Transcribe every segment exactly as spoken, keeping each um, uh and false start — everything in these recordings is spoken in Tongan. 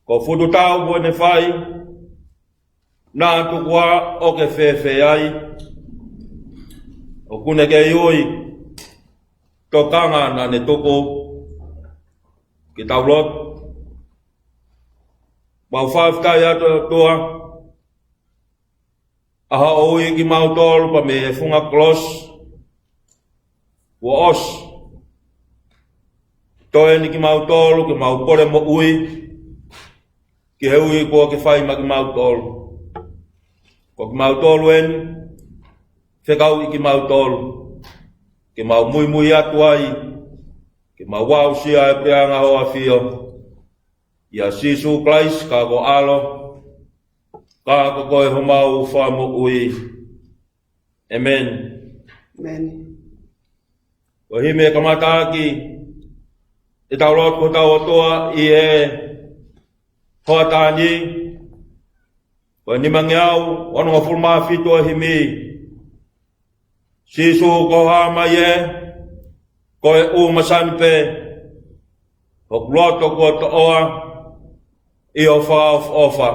Ko e fuʻu tau ko ʻene fai, naʻa tuku ā ʻo ke fēfē ai. ʻOku ne kei ui, tokanga naʻa ne tuku. Ke tau lotu. ʻOku mau fakafetaʻi atu ʻOtua, ʻa hoʻo ui kimautolu pea mei he funga kolosi kuo ʻosi. Toe eni kimautolu ke mau pole moʻui ki he ui kuo ke fai maʻa kimautolu. Ko kimautolu eni, fekauʻi kimautolu ke mau muimui atu ai, ke mau aʻusia e puleʻanga ʻo e ʻAfio. ʻIa Sīsū Kalaisi, ko ho ʻAlo, ka ko koe homau Fakamoʻui. ʻĒmeni. ʻĒmeni. Ko e himi kamataʻaki ʻetau lotu ki hotau ʻOtua ʻi he hoʻatā ni, ko e nimangeau onongofulu mā fitu ʻo e himi. Sīsū, ko ho hā mai ē, ko e ʻū masani pē, hoku loto kuo toʻoa ʻi ho fakaʻofoʻofa.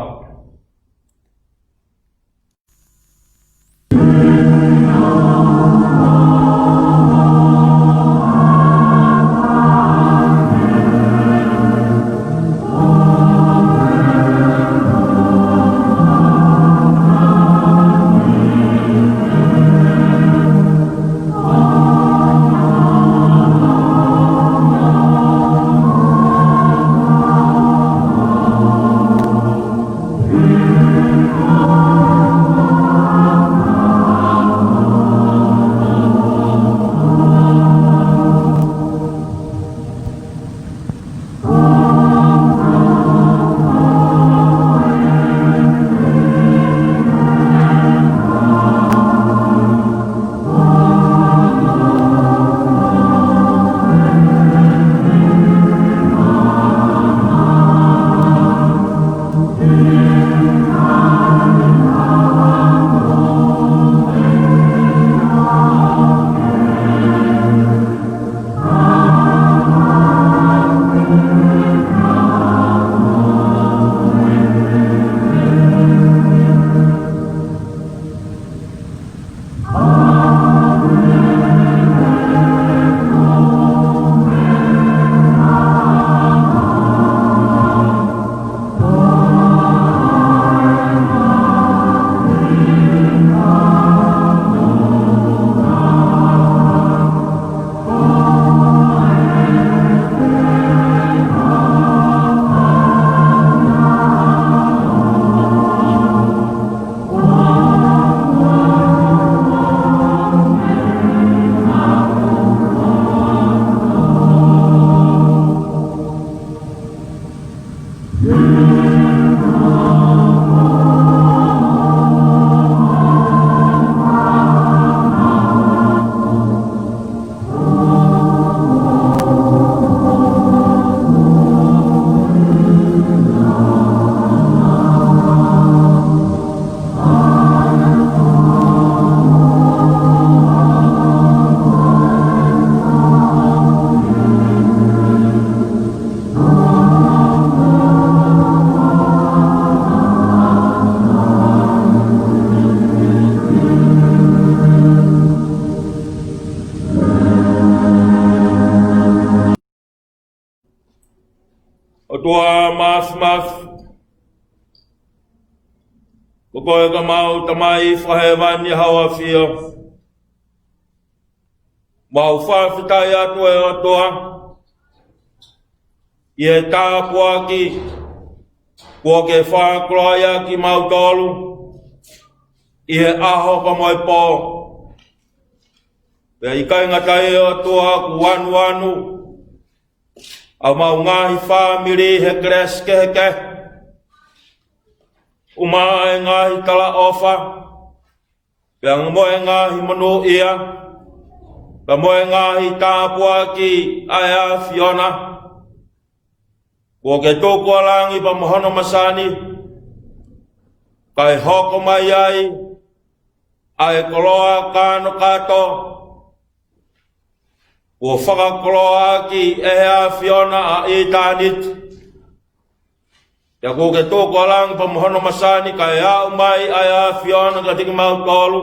ʻOtua Māfimafi, ko koe ko homau Tamai Fakahēvani, ʻa ho ʻAfio. ʻOku mau fakafetaʻi atu ʻe ʻOtua, ʻi he tāpuaki kuo ke fakakoloaʻi ʻaki kimautolu ʻi he ʻaho pea mo e pō. Pea ʻikai ngata ai ʻOtua, ʻoku anuanu ʻa homau ngaahi fāmili he kelesi kehekehe. ʻUmaʻā e ngaahi talaʻofa, pea mo e ngaahi monūʻia, pea mo e ngaahi tāpuaki ʻa e ʻAfiona. Kuo ke tuku ʻa langi pea mo hono masani, kae hoko mai ai ʻa e koloa kānokato, kuo fakakoloaʻaki ʻe he ʻAfiona ʻa ʻitāniti. Pea kuo ke tuku ʻa langi pea mo hono masani kae aʻu mai ʻa e ʻAfiona kiate kimautolu.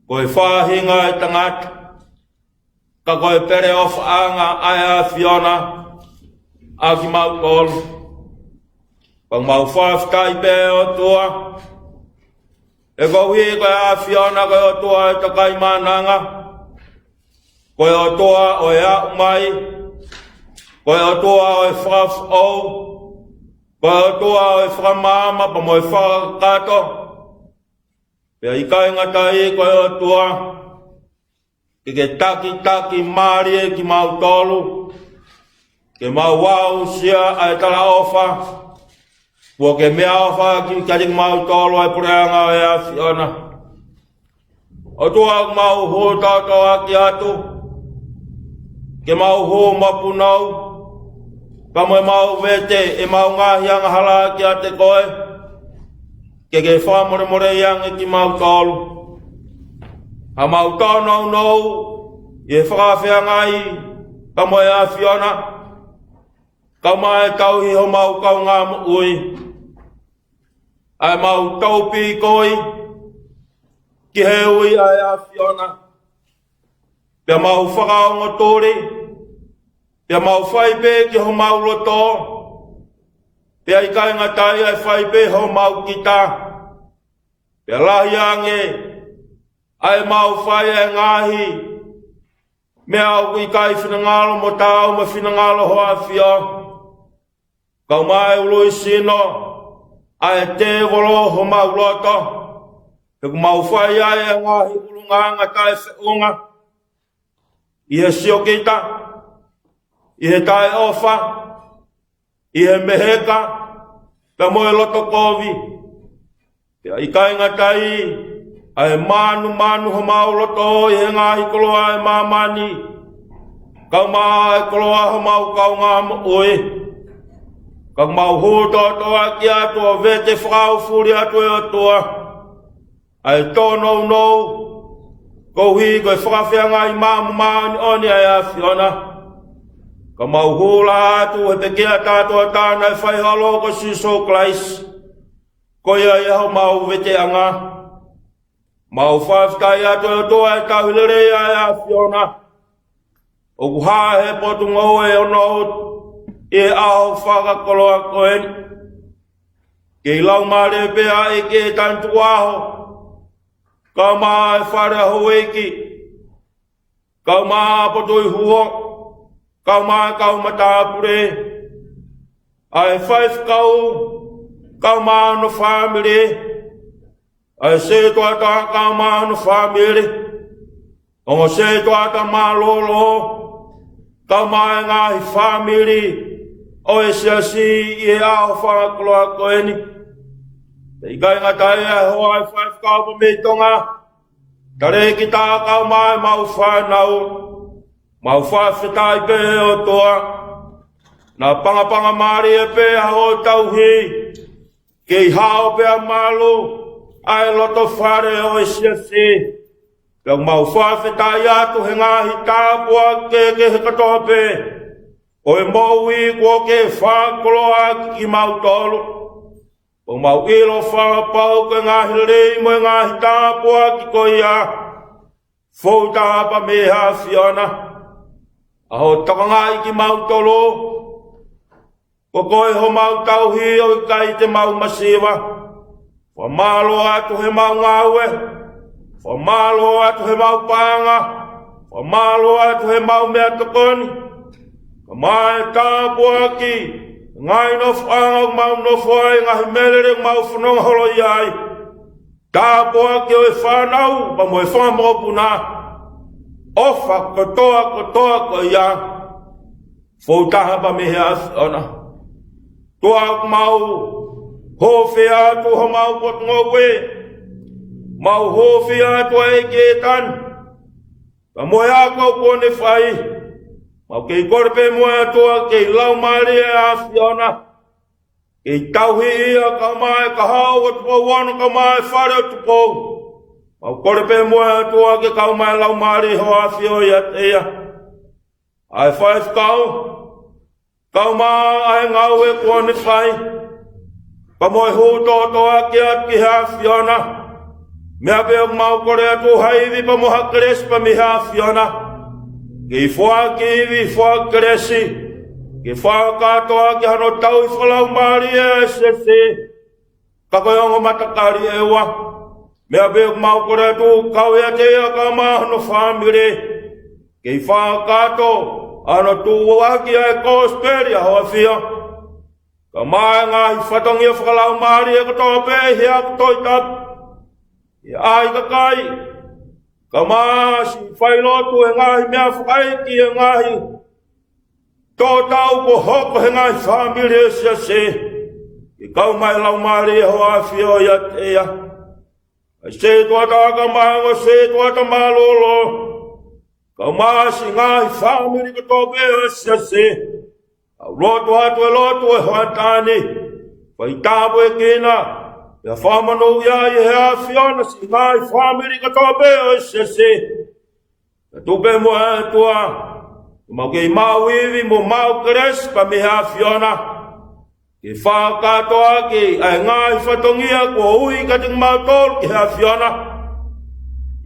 Ko e faʻahinga ʻo e tangata, ka ko e peleʻofaʻanga ʻa e ʻAfiona ʻa kimautolu. Pea mau fakafetaʻi pē ʻOtua, he koeʻuhi ko e ʻAfiona ko e ʻOtua ʻo e tokaimaʻananga, ko e ʻOtua ʻo e aʻu mai, ko e ʻOtua ʻo e fakafoʻou, ko e ʻOtua ʻo e fakamaama pea mo e fakakakato. Pea ʻikai ngata ai, ko e ʻOtua ke ke takitaki mālie kimautolu, ke mau aʻusia ʻa e talaʻofa kuo ke meʻaʻofa ʻaki kiate kimautolu ʻa e puleʻanga ʻo e ʻAfiona. ʻOtua, mau hū tautau ʻaki atu, ke mau hū mapunou, pea mo ʻemau vete ʻemau ngaahi angahala kiate koe, ke ke fakamolemoleʻi ange kimautolu. ʻA mau tōnounou ʻi he fakafeangai pea mo e ʻAfiona, kae ʻumaʻā e tauhi homau kaungāmoʻui, ʻa ʻemau taupikoi ki he ui ʻa e ʻAfiona. Pea mau fakaongo tuli, pea mau fai pē ki homau loto, pea ʻikai ngata ai, ʻa e fai pē homau kita. Pea lahi ange ʻa ʻemau fai ʻa e ngaahi meʻa ʻoku ʻikai finangalo mo taau mo e finangalo ho ʻAfio, kae ʻumaʻā e ului sino ʻa e tēvolo homau loto, he ʻoku mau fai ai ʻa e ngaahi ʻulungaanga taʻefeʻunga, ʻi he siokita, ʻi he taʻeʻofa, ʻi he meheka, pea mo e loto kovi. Pea ʻikai ngata ai, ʻa e mānumanu homau loto ʻi he ngaahi koloa ʻa e māmani, kae ʻumaʻā e koloa homau kaungāmoʻui. Ka mau hū tautau ʻaki atu ʻo vete fakaʻaufuli atu, ʻe ʻOtua, ʻa e tōnounou koeʻuhi ko e fakafeangai maʻa mo māʻoniʻoni ʻa e ʻAfiona. Ka mau hū leva atu he pekia tātuʻatāina ʻa e faiholo ko Sīsū Kalaisi, ko ia ia homau veteʻanga. Mau fakafetaʻi atu, ʻe ʻOtua, ʻa e tauhi lelei ʻa e ʻAfiona ʻoku hā he Potungāue ʻo Onoʻutu ʻi he ʻaho fakakoloa ko eni. Kei laumālie pē ʻa e ʻEiki ʻe tanituku ʻaho, kae ʻumaʻā e fale ʻa houʻeiki, kae ʻumaʻā ʻa Potuihuo, kae ʻumaʻā e kau matāpule, ʻa e faifekau, kae ʻumaʻā hono fāmili, ʻa e sētuata, kae ʻumaʻā hono fāmili, ongo sētuata mālōlō, kae ʻumaʻā e ngaahi fāmili ʻo e siasi ʻi he ʻaho fakakoloa ko eni. Pea ʻikai ngata ai, ʻa e hoa ʻo e faifekau pea mei Tonga, talēkita, kae ʻumaʻā ʻemau fānau, mau fakafetaʻi pē, ʻe ʻOtua, naʻa pangapangamālie pē ʻa hoʻo tauhi, kei hao pē ʻa malu ʻa e loto fale ʻo e siasi. Pea mau fakafetaʻi atu he ngaahi tāpuaki kehekehe kotoa pē ʻo e moʻui kuo ke fakakoloa ʻaki kimautolu. Pea mau ʻilo fakapapau ko e ngaahi lelei mo e ngaahi tāpuaki ko ia, fou taha pē mei he ʻAfiona, ʻa hoʻo tokangaʻi kimautolu. Ko koe homau tauhi, ʻo ʻikai te mau masiva. Fakamālō atu heʻemau ngāue, fakamālō atu heʻemau paʻanga, fakamālō atu heʻemau meʻatokoni, kae ʻumaʻā e tāpuaki ngaahi nofoʻanga ʻoku mau nofo ai, ngaahi meʻalele ʻoku mau fononga holo ai. Tāpuaki ʻo e fānau pea mo e fanga mokopuna, ʻofa kotoa kotoa ko ia, fou taha pē mei he ʻAfiona. ʻOtua, ʻoku mau hōifua atu homau potungāue, mau hōifua atu ʻa e ʻEiki ʻe tanu, pea mo e ako kuo ne fai. Mau kei kole pē muʻa, ʻOtua, kei laumālie ʻa e ʻAfiona, kei tauhi ia, kae ʻumaʻā e kahaʻu ʻo Tupou Ono, kae ʻumaʻā e fale ʻo Tupou. Mau kole pē muʻa, ʻOtua, ke kau mai e Laumālie ʻo ho ʻAfio ʻiate ia. ʻA e faifekau, Kae ʻumaʻā ʻa e ngāue kuo ne fai, pea mo e hū tōtōaki atu ki he ʻAfiona. Meʻa pē ʻoku mau kole atu ha ivi pea mo ha kelesi pea mei he ʻAfiona. Ke foaki ivi, foaki kelesi, ke fakakātoa ki hano tauhi fakalaumālie ʻa e siasi, ka ko e ongo matakali ʻe ua. Meʻa pē ʻoku mau kole atu, kau ʻiate ia kae ʻumaʻā hono fāmili, ke fakakātoa ʻa hono tuʻuaki ʻa e kosipeli ʻa hoʻo ʻAfio, kae ʻumaʻā e ngaahi fatongia fakalaumālie kotoa pē ʻi he ako Tohi Tapu, ʻi he ʻai kakai, kae ʻumaʻā siʻi failotu, e ngaahi meʻa fakaʻeiki, e ngaahi tōtau kuo hoko he ngaahi fāmili ʻo e siasi, ke kau mai e Laumālie ʻo hoʻo ʻAfio ʻiate ia. ʻA e sētuata kae ʻumaʻā e ongo sētuata mālōlō, kae ʻumaʻā siʻi ngaahi fāmili kotoa pē ʻo e siasi, ʻoku lotu atu e lotu ʻo e hoʻatā ni, fai tāpuekina, pea fakamonūʻia ʻe he ʻAfiona siʻi ngaahi fāmili kotoa pē ʻo e siasi. Ka tuku pē muʻa ʻe ʻOtua, ke mau kei maʻu ivi mo maʻu kelesi pea mei he ʻAfiona, ke fakakātoa ʻaki ʻa e ngaahi fatongia kuo ui kiate kimautolu ki he ʻAfiona,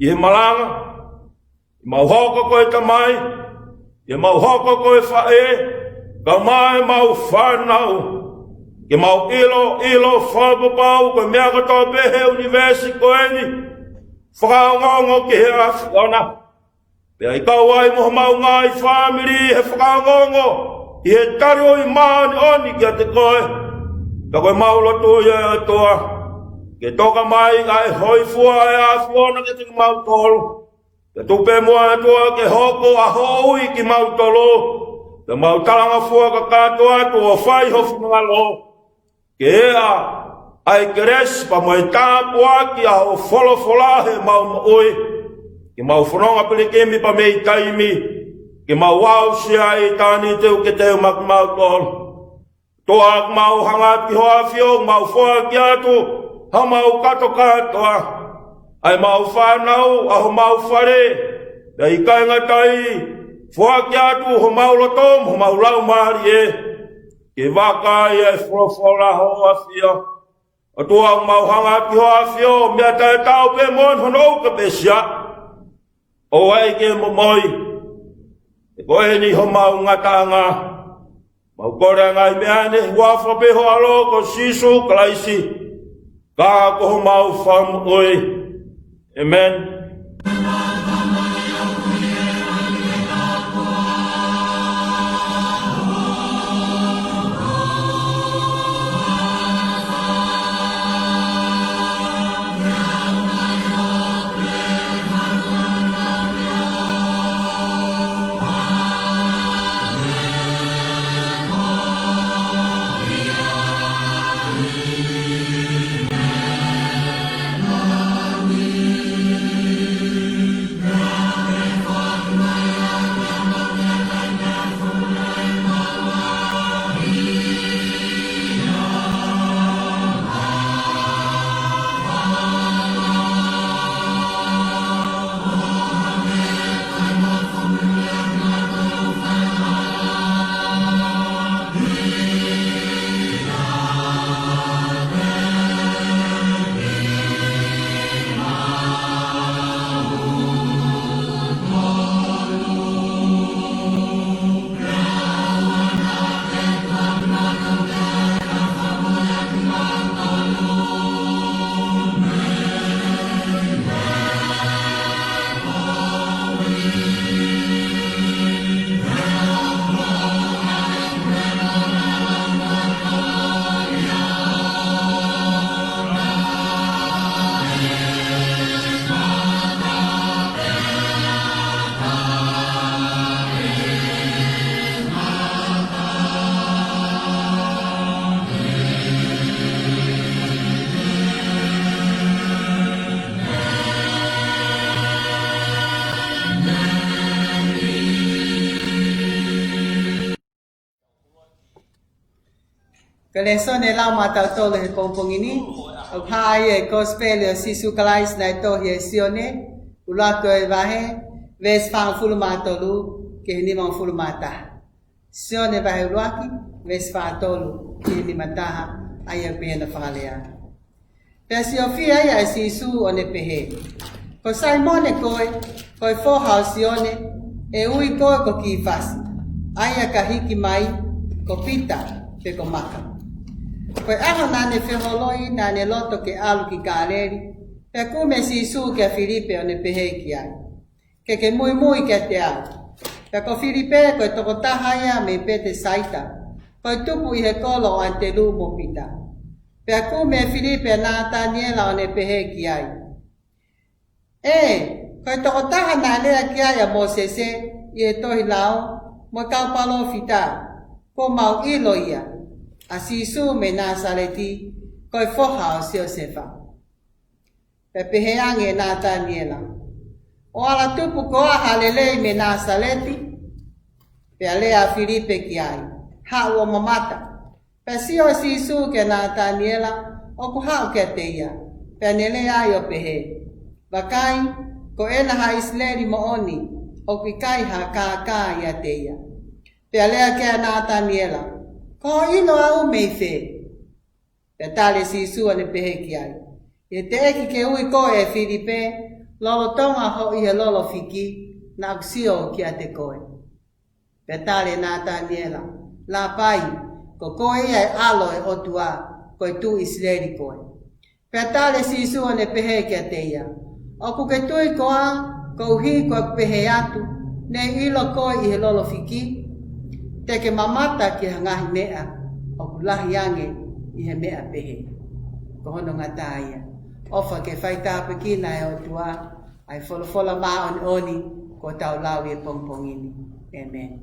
ʻi he malanga, ʻi heʻemau hoko ko e tamai, ʻi heʻemau hoko ko e faʻē, kae ʻumaʻā ʻemau fānau, ke mau ʻilo, ʻilo fakapapau ko e meʻa kotoa pē he ʻunivēsi ko eni, fakaongoongo ki he ʻAfiona. Pea ʻi ai kau ai mo homau ngaahi fāmili he fakaongoongo ʻi he tali ʻo e māʻoniʻoni kiate koe. Ka ko ʻemau lotu ia ʻe ʻOtua, ke toka mai ʻa e hōifua ʻa e ʻAfiona kiate kimautolu. Ka tuku pē muʻa ʻe ʻOtua ke hoko ʻa hoʻo ui kimautolu, pea mau talangofua kakato atu ʻo fai ho finangalo. Ke ʻa e kelesi pea mo e tāpuaki ʻa hoʻo folofola heʻemau moʻui, ke mau fononga pilikimi pea mei taimi, ke mau aʻusia ʻa ʻitāniti ʻoku ke teu maʻa kimautolu. ʻOtua, ʻoku mau hanga atu ki hoʻo ʻAfio, mau foaki atu homau kātoa kātoa, ʻa ʻemau fānau, ʻa homau fale, pea ʻikai ngata ai, foaki atu homau loto mo homau laumālie ke vakai ʻa e folofola hoʻo ʻAfio. ʻOtua, ʻoku mau hanga atu ki hoʻo ʻAfio, meʻa taʻetaau pē mo hono ʻukapesia. ʻOua ʻe ke momoi. He ko eni homau ngataʻanga. Mau kole ʻa e ngaahi meʻa ni ʻi he huafa pē ho ʻAlo ko Sīsū Kalaisi, ka ko homau Fakamoʻui. ʻĒmeni. Ko e lēsoni ʻe lau maʻatautolu he pongipongi ni, ʻoku hā ia ʻi he Kosipeli ʻo Sīsū Kalaisi naʻe tohi ʻe Sione, ʻuluaki ʻo e vahe, veesi fāngofulu mā tolu ki he nimangofulu mā taha. Sione vahe ʻuluaki, veesi fā tolu ki he nima taha, ʻa ia ʻoku pehē ʻena fakalea: Pea siofia ia ʻe Sīsū ʻo ne pehē, Ko Saimone koe, ko e foha ʻo Sione, ʻe ui koe ko Kīfasi, ʻa ia ka hiki mai, ko Pita, pe ko Maka. Ko e ʻaho naʻa ne feholoi naʻa ne loto ke ʻalu ki Kāleli, pea kumi ʻe Sīsū kia Filipe ʻo ne pehē ki ai, Ke ke muimui kiate au. Pea ko Filipe ko e tokotaha ia mei Petesaita, ko e tupu ʻi he kolo ʻo ʻAnitelū mo Pita. Pea kumi ʻe Filipe ʻa Nātaniela ʻo ne pehē ki ai, ʻE, ko e tokotaha naʻe lea ki ai ʻa Mōsese ʻi he tohi lao mo e kau palōfita, kuo mau ʻilo ia, ʻa Sīsū mei Nāsaleti, ko e foha ʻo Siosefa. Pea pehē ange ʻe Nātaniela, ʻO ala tupu koā ha lelei mei Nāsaleti? Pea lea ʻa Filipe ki ai, Haʻu ʻo mamata. Pea sio ʻa Sīsū kia Nātaniela ʻoku haʻu kiate ia, pea ne lea ai ʻo pehē, Vakai, ko ʻena ha ʻIsileli moʻoni, ʻoku ʻikai ha kākā ʻiate ia. Pea lea ki ai ʻa Nātaniela, Ko hoʻo ʻilo au mei fē? Pea tali ʻe Sīsū ʻo ne pehē ki ai, ʻI he teʻeki ke ui koe ʻe Filipe, lolotonga hoʻo ʻi he lolo fiki, naʻa ku sio kiate koe. Pea tali ʻe Nātaniela, Lāpai, ko koe ia ʻa e ʻAlo ʻo e ʻOtua, ko e tuʻi ʻIsileli koe. Pea tali ʻe Sīsū ʻo ne pehē kiate ia, ʻOku ke tui koā, koeʻuhi ko ʻeku pehē atu, Naʻe ʻilo koe ʻi he lolo fiki? Te ke mamata ki ha ngaahi meʻa ʻoku lahi ange ʻi he meʻa pehē. Ko hono ngata ia. ʻOfa ke faitāpuekina ʻe he ʻOtua ʻa e folofola māʻoniʻoni kuo tau lau ʻi he pongipongi ni. ʻĒmeni.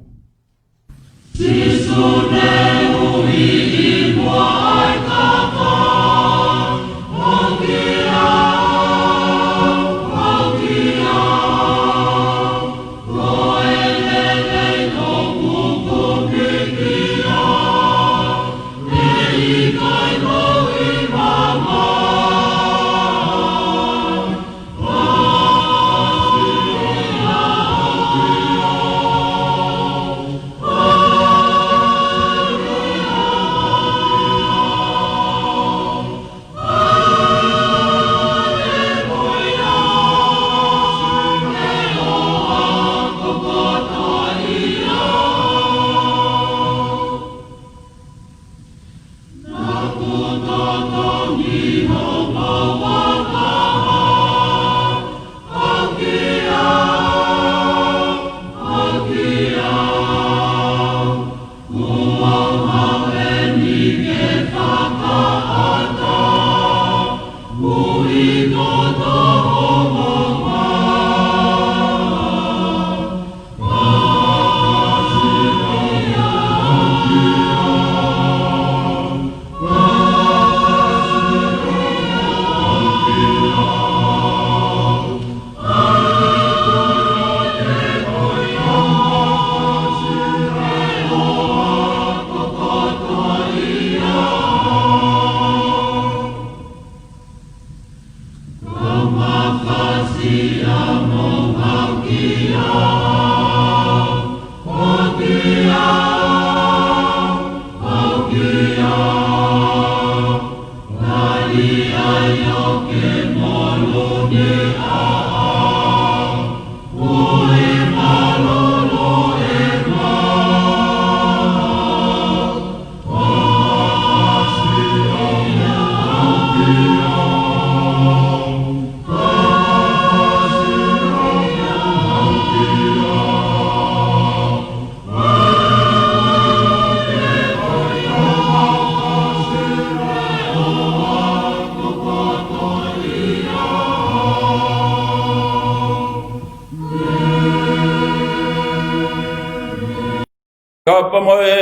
Kapa mo e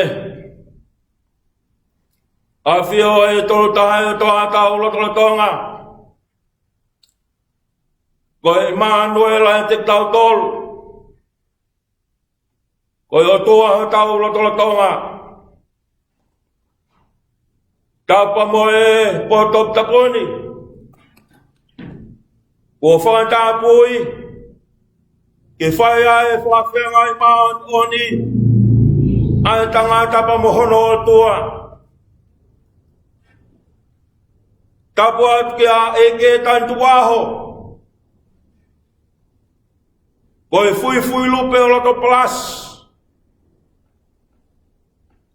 ʻafio ʻa e Tolu Tahaʻi ʻOtua ʻi hotau lotolotonga. Ko e ʻImanuela ʻiate kitautolu. Ko e ʻOtua ʻi hotau lotolotonga. Kapa mo e potu tapu ni kuo fakatapui ke fai ai e fakafeangai māʻoniʻoni ʻa e tangata pea mo hono ʻOtua. Tapu atu kia ʻEiki Tanitukuʻaho, ko e fuifui lupe ʻo loto palasi.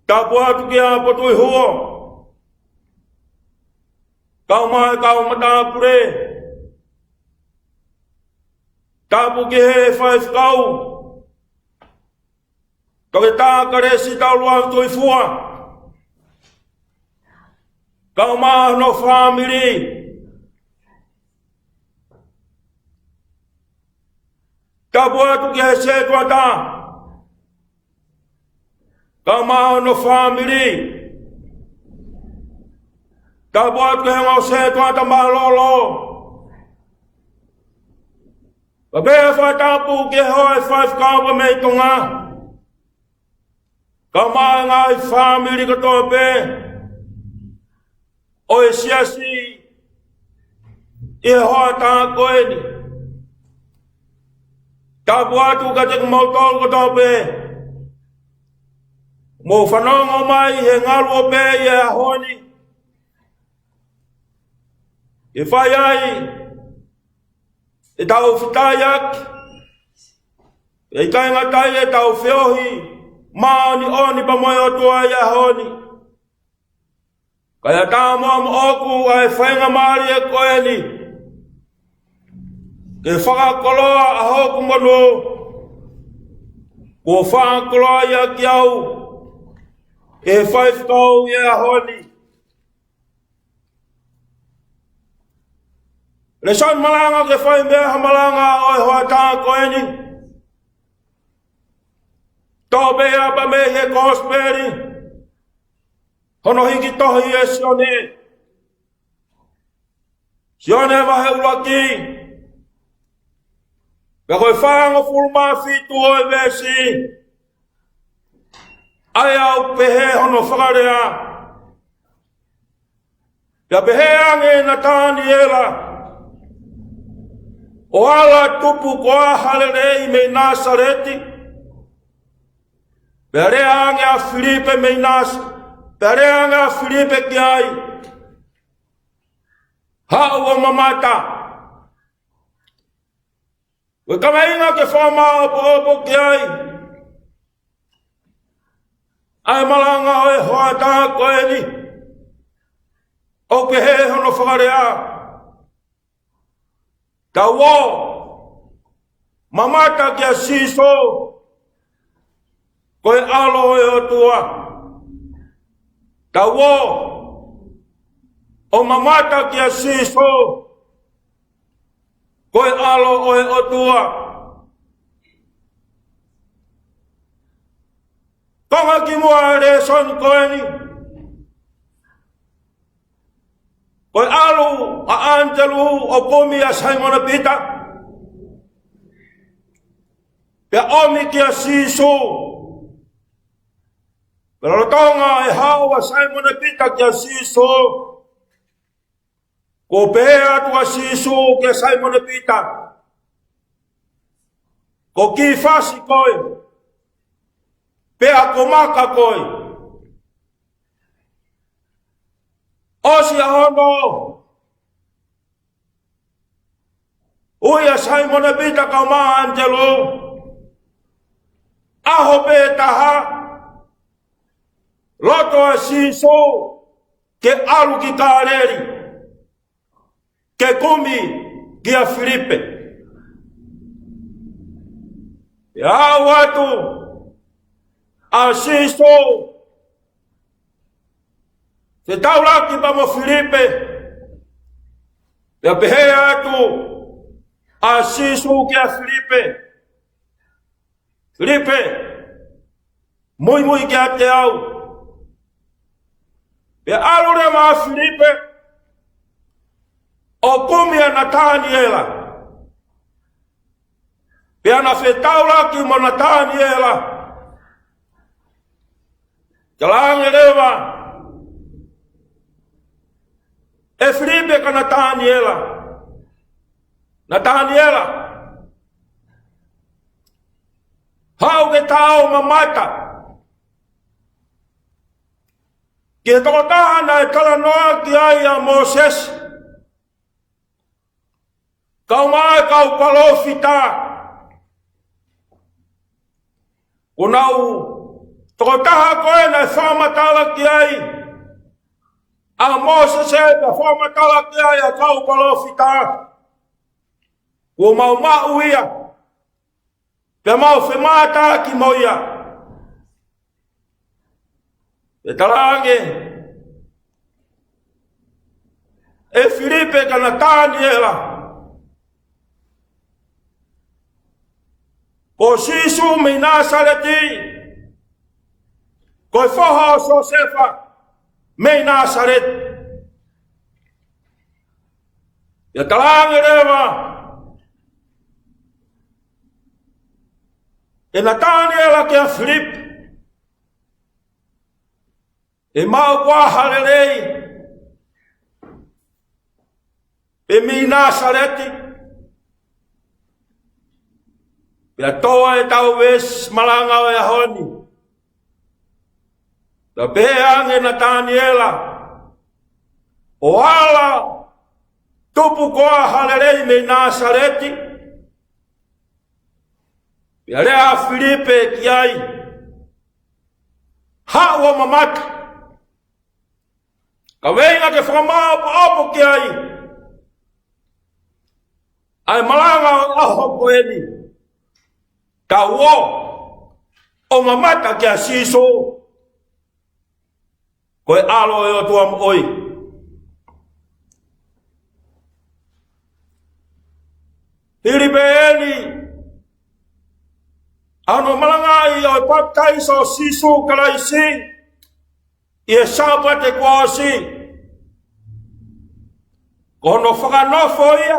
Tapu atu kia Potuʻihuo, kau mai kau matāpule. Tapu ki he faifekau, Toketā Kalesi Taulua Tuifua, kau mai hono fāmili. Tapu atu ki he setuata, kau mai hono fāmili. Tapu atu ki he ongo setuata mālōlō. Pea pehē fakatapu ki he hoa ʻo e faifekau mei Tonga, kau mai ngaahi fāmili kotoa pē ʻo e siasi ʻi he hoʻatā ko eni. Tapu atu kiate kimoutolu kotoa pē ʻoku mou fanongo mai he ngaluope ʻi he ʻaho ni, ke fai ai ʻetau fetaiaki, ʻe ʻikai ngata ai ʻetau feohi māʻoniʻoni pea mo e ʻOtua ʻi he ʻaho ni. Kae ʻatā muʻa moʻoku ʻa e faingamālie ko eni ke fakakoloa ʻa hoku monū kuo fakakoloa ʻaki au ʻe he faifekau ʻi he ʻaho ni. Lēsoni malanga ke fai mei he malanga ʻo e hoʻatā ko eni, toʻo pē ia pea mei he Kosipeli hono hiki tohi ʻe Sione. Sione vahe ʻuluaki, pea ko e fāngofulu mā fitu ʻo e veesi, ʻa ia ʻoku pehē hono fakalea. Pea pehē ange ʻe Nataniela, ʻo ala tupu koā ha lelei mei Nāsaleti? Pea lea ange ʻa Filipe mei Nāsa-, pea lea ange ʻa Filipe ki ai, haʻu ʻo mamata. Ko e kaveinga ke fakamāʻopoʻopo ki ai ʻa e malanga ʻo e hoʻatā ko eni, ʻoku pehē hono fakalea: Tau ō ʻo mamata kia Sīsū, ko e ʻAlo ʻo e ʻOtua. Tau ō ʻo mamata kia Sīsū, ko e ʻAlo ʻo e ʻOtua. Konga kimuʻa ʻo e lēsoni ko eni, ko e ʻalu ʻa ʻAnitelu ʻo kumi ʻa Saimone Pita, pea ʻomi kia Sīsū. Pea lolotonga e haʻu ʻa Saimone Pita kia Sīsū, kuo pehē atu ʻa Sīsū kia Saimone Pita, ko Kīfasi koe, pea ko Maka koe. ʻOsi ʻa hono ui ʻa Saimone Pita kau mai ʻa ʻAnitelu, ʻaho pē taha, loto ʻa Sīsū ke ʻalu ki Kāleli ke kumi kia Filipe. Pea aʻu atu ʻa Sīsū, fetaulaki pea mo Filipe. Pea pehē atu ʻa Sīsū kia Filipe, Filipe, muimui kiate au. Pea ʻalu leva ʻa Filipe ʻo kumi ʻa Nataniela. Pea na fetaulaki mo Nataniela. Talaange leva ʻe Filipe kia Nataniela, Nataniela, haʻu ke ta ō ʻo mamata ki he tokotaha naʻe talanoa ki ai ʻa Mōsese, kae ʻumaʻā e kau palōfita. Ko honau tokotaha ko ē naʻe fakamatala ki ai ʻa Mōsese, pea fakamatala ki ai ʻa e kau palōfita, kuo mau maʻu ia, pea mau femātaaki mo ia. ʻE talaange ʻe Filipe kia Nataniela, ko Sīsū mei Nāsaleti, ko e foha ʻo Siosefa mei Nāsaleti. ʻE talaange leva ʻe Nataniela kia Filipe, ʻe maʻu koā ha lelei pē mei Nāsaleti? Pea tō ai ʻetau veesi malanga ʻo e ʻaho ni. Pea pehē ange ʻe Nataniela, ʻo ala tupu koā ha lelei mei Nāsaleti? Pea lea ʻa Filipe ki ai, haʻu ʻo mamata. Kaveinga ke fakamāʻopoʻopo ki ai ʻa e malanga ʻo e ʻaho ko eni. Tau ō ʻo mamata kia Sīsū, ko e ʻAlo ʻo e ʻOtua moʻui. Hili pē eni ʻa hono malangaʻi ʻo e papitaiso ʻo Sīsū Kalaisi ʻi he Sāpate kuo ʻosi, ko hono fakanofo ia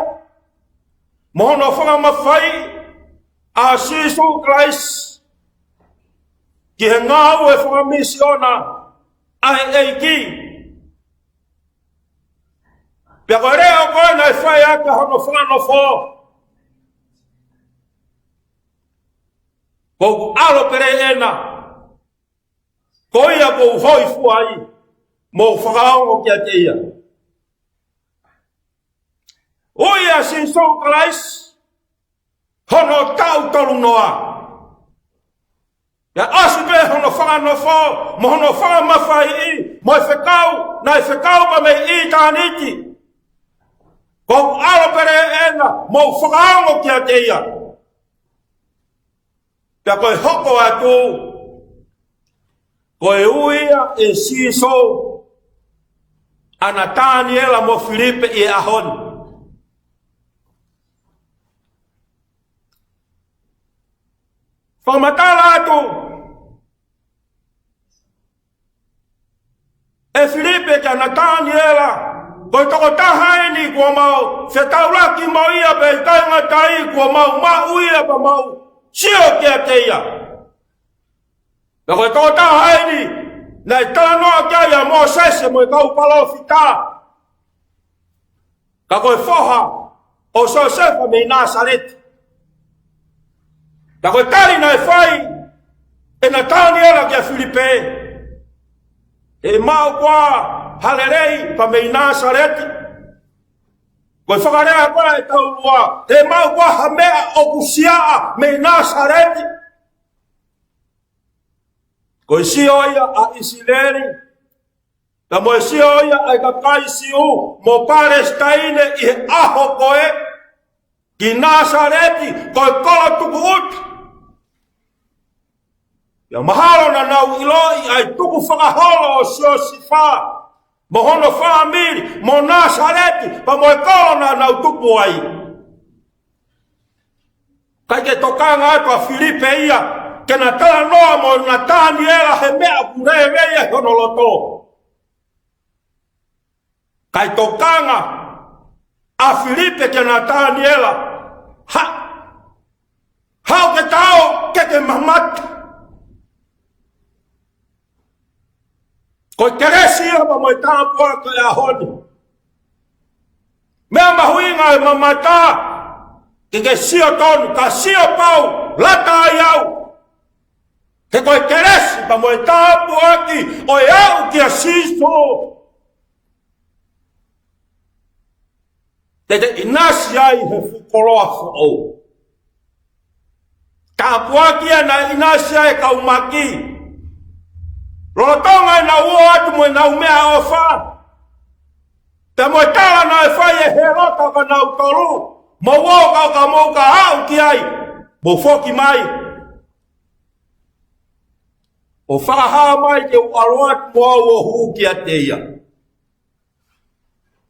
mo hono fakamafaiʻi ʻa Sīsū Kalaisi ki he ngāue fakamisiona ʻa e ʻEiki. Pea ko e leʻo ko ē naʻe fai ʻaki hono fakanofo, ko hoku ʻAlo pele ena, ko ia ʻoku ou hōifua ai, mou fakaongo kiate ia. Ui ʻa Sīsū Kalaisi hono taʻu tolunoa. Pea ʻosi pē hono fakanofo mo hono fakamafaiʻi mo e fekau, naʻe fekau pē mei ʻitāniti, ko hoku ʻAlo pele ena, mou fakaongo kiate ia. Pea ko e hoko atu, ko e ui ia ʻe Sīsū ʻa Nataniela mo Filipe ʻi he ʻaho ni. Fakamatala atu ʻe Filipe kia Nataniela, ko e tokotaha eni kuo mau fetaulaki mo ia pea ʻikai ngata ai, kuo mau maʻu ia pea mau sio kiate ia. Pea ko e tokotaha eni naʻe talanoa ki ai ʻa Mōsese mo e kau palōfita, ka ko e foha ʻo Siosefa mei Nāsaleti. Ka ko e tali naʻe fai ʻe Nataniela kia Filipe, ʻe maʻu koā ha lelei pē mei Nāsaleti? Ko e fakalea ko ē ʻe taulua, ʻe maʻu koā ha meʻa ʻoku siaʻa mei Nāsaleti? Ko e sio ia ʻa ʻIsileli, ka mo e sio ia ʻa e kakai Siu mo Palesitaine ʻi he ʻaho ko ē ki Nāsaleti, ko e kolo tukuʻuta. Pea mahalo naʻa nau ʻiloʻi ʻa e tukufakaholo ʻo Siosefa mo hono fāmili mo Nāsaleti, pea mo e kolo naʻa nau tupu ai. ʻIkai ke tokanga atu ʻa Filipe ia ke na talanoa mo Nataniela he meʻa ʻoku lēvea ʻi hono loto. Kae tokanga ʻa Filipe kia Nataniela, ha, haʻu ke ta ō ke ke mamata. Ko e kelesi ia pea mo e tāpuaki ʻo e ʻaho ni. Meʻa mahuʻinga ʻa e mamata, ke ke sio tonu, ka sio pau, lata ai au. He ko e kelesi pea mo e tāpuaki ʻo e aʻu kia Sīsū, te te ʻinasi ai he fuʻu koloa foʻou. Tāpuaki ia naʻe ʻinasi ai e kau maki, lolotonga ʻenau ō atu mo ʻenau meʻaʻofa. Pea mo e tala naʻe fai ʻe Hēlota kia nautolu: Mou ō, ka, ka mou ka aʻu ki ai, mou foki mai ʻo fakahā mai ke u ʻalu atu mo au ʻo hū kiate ia.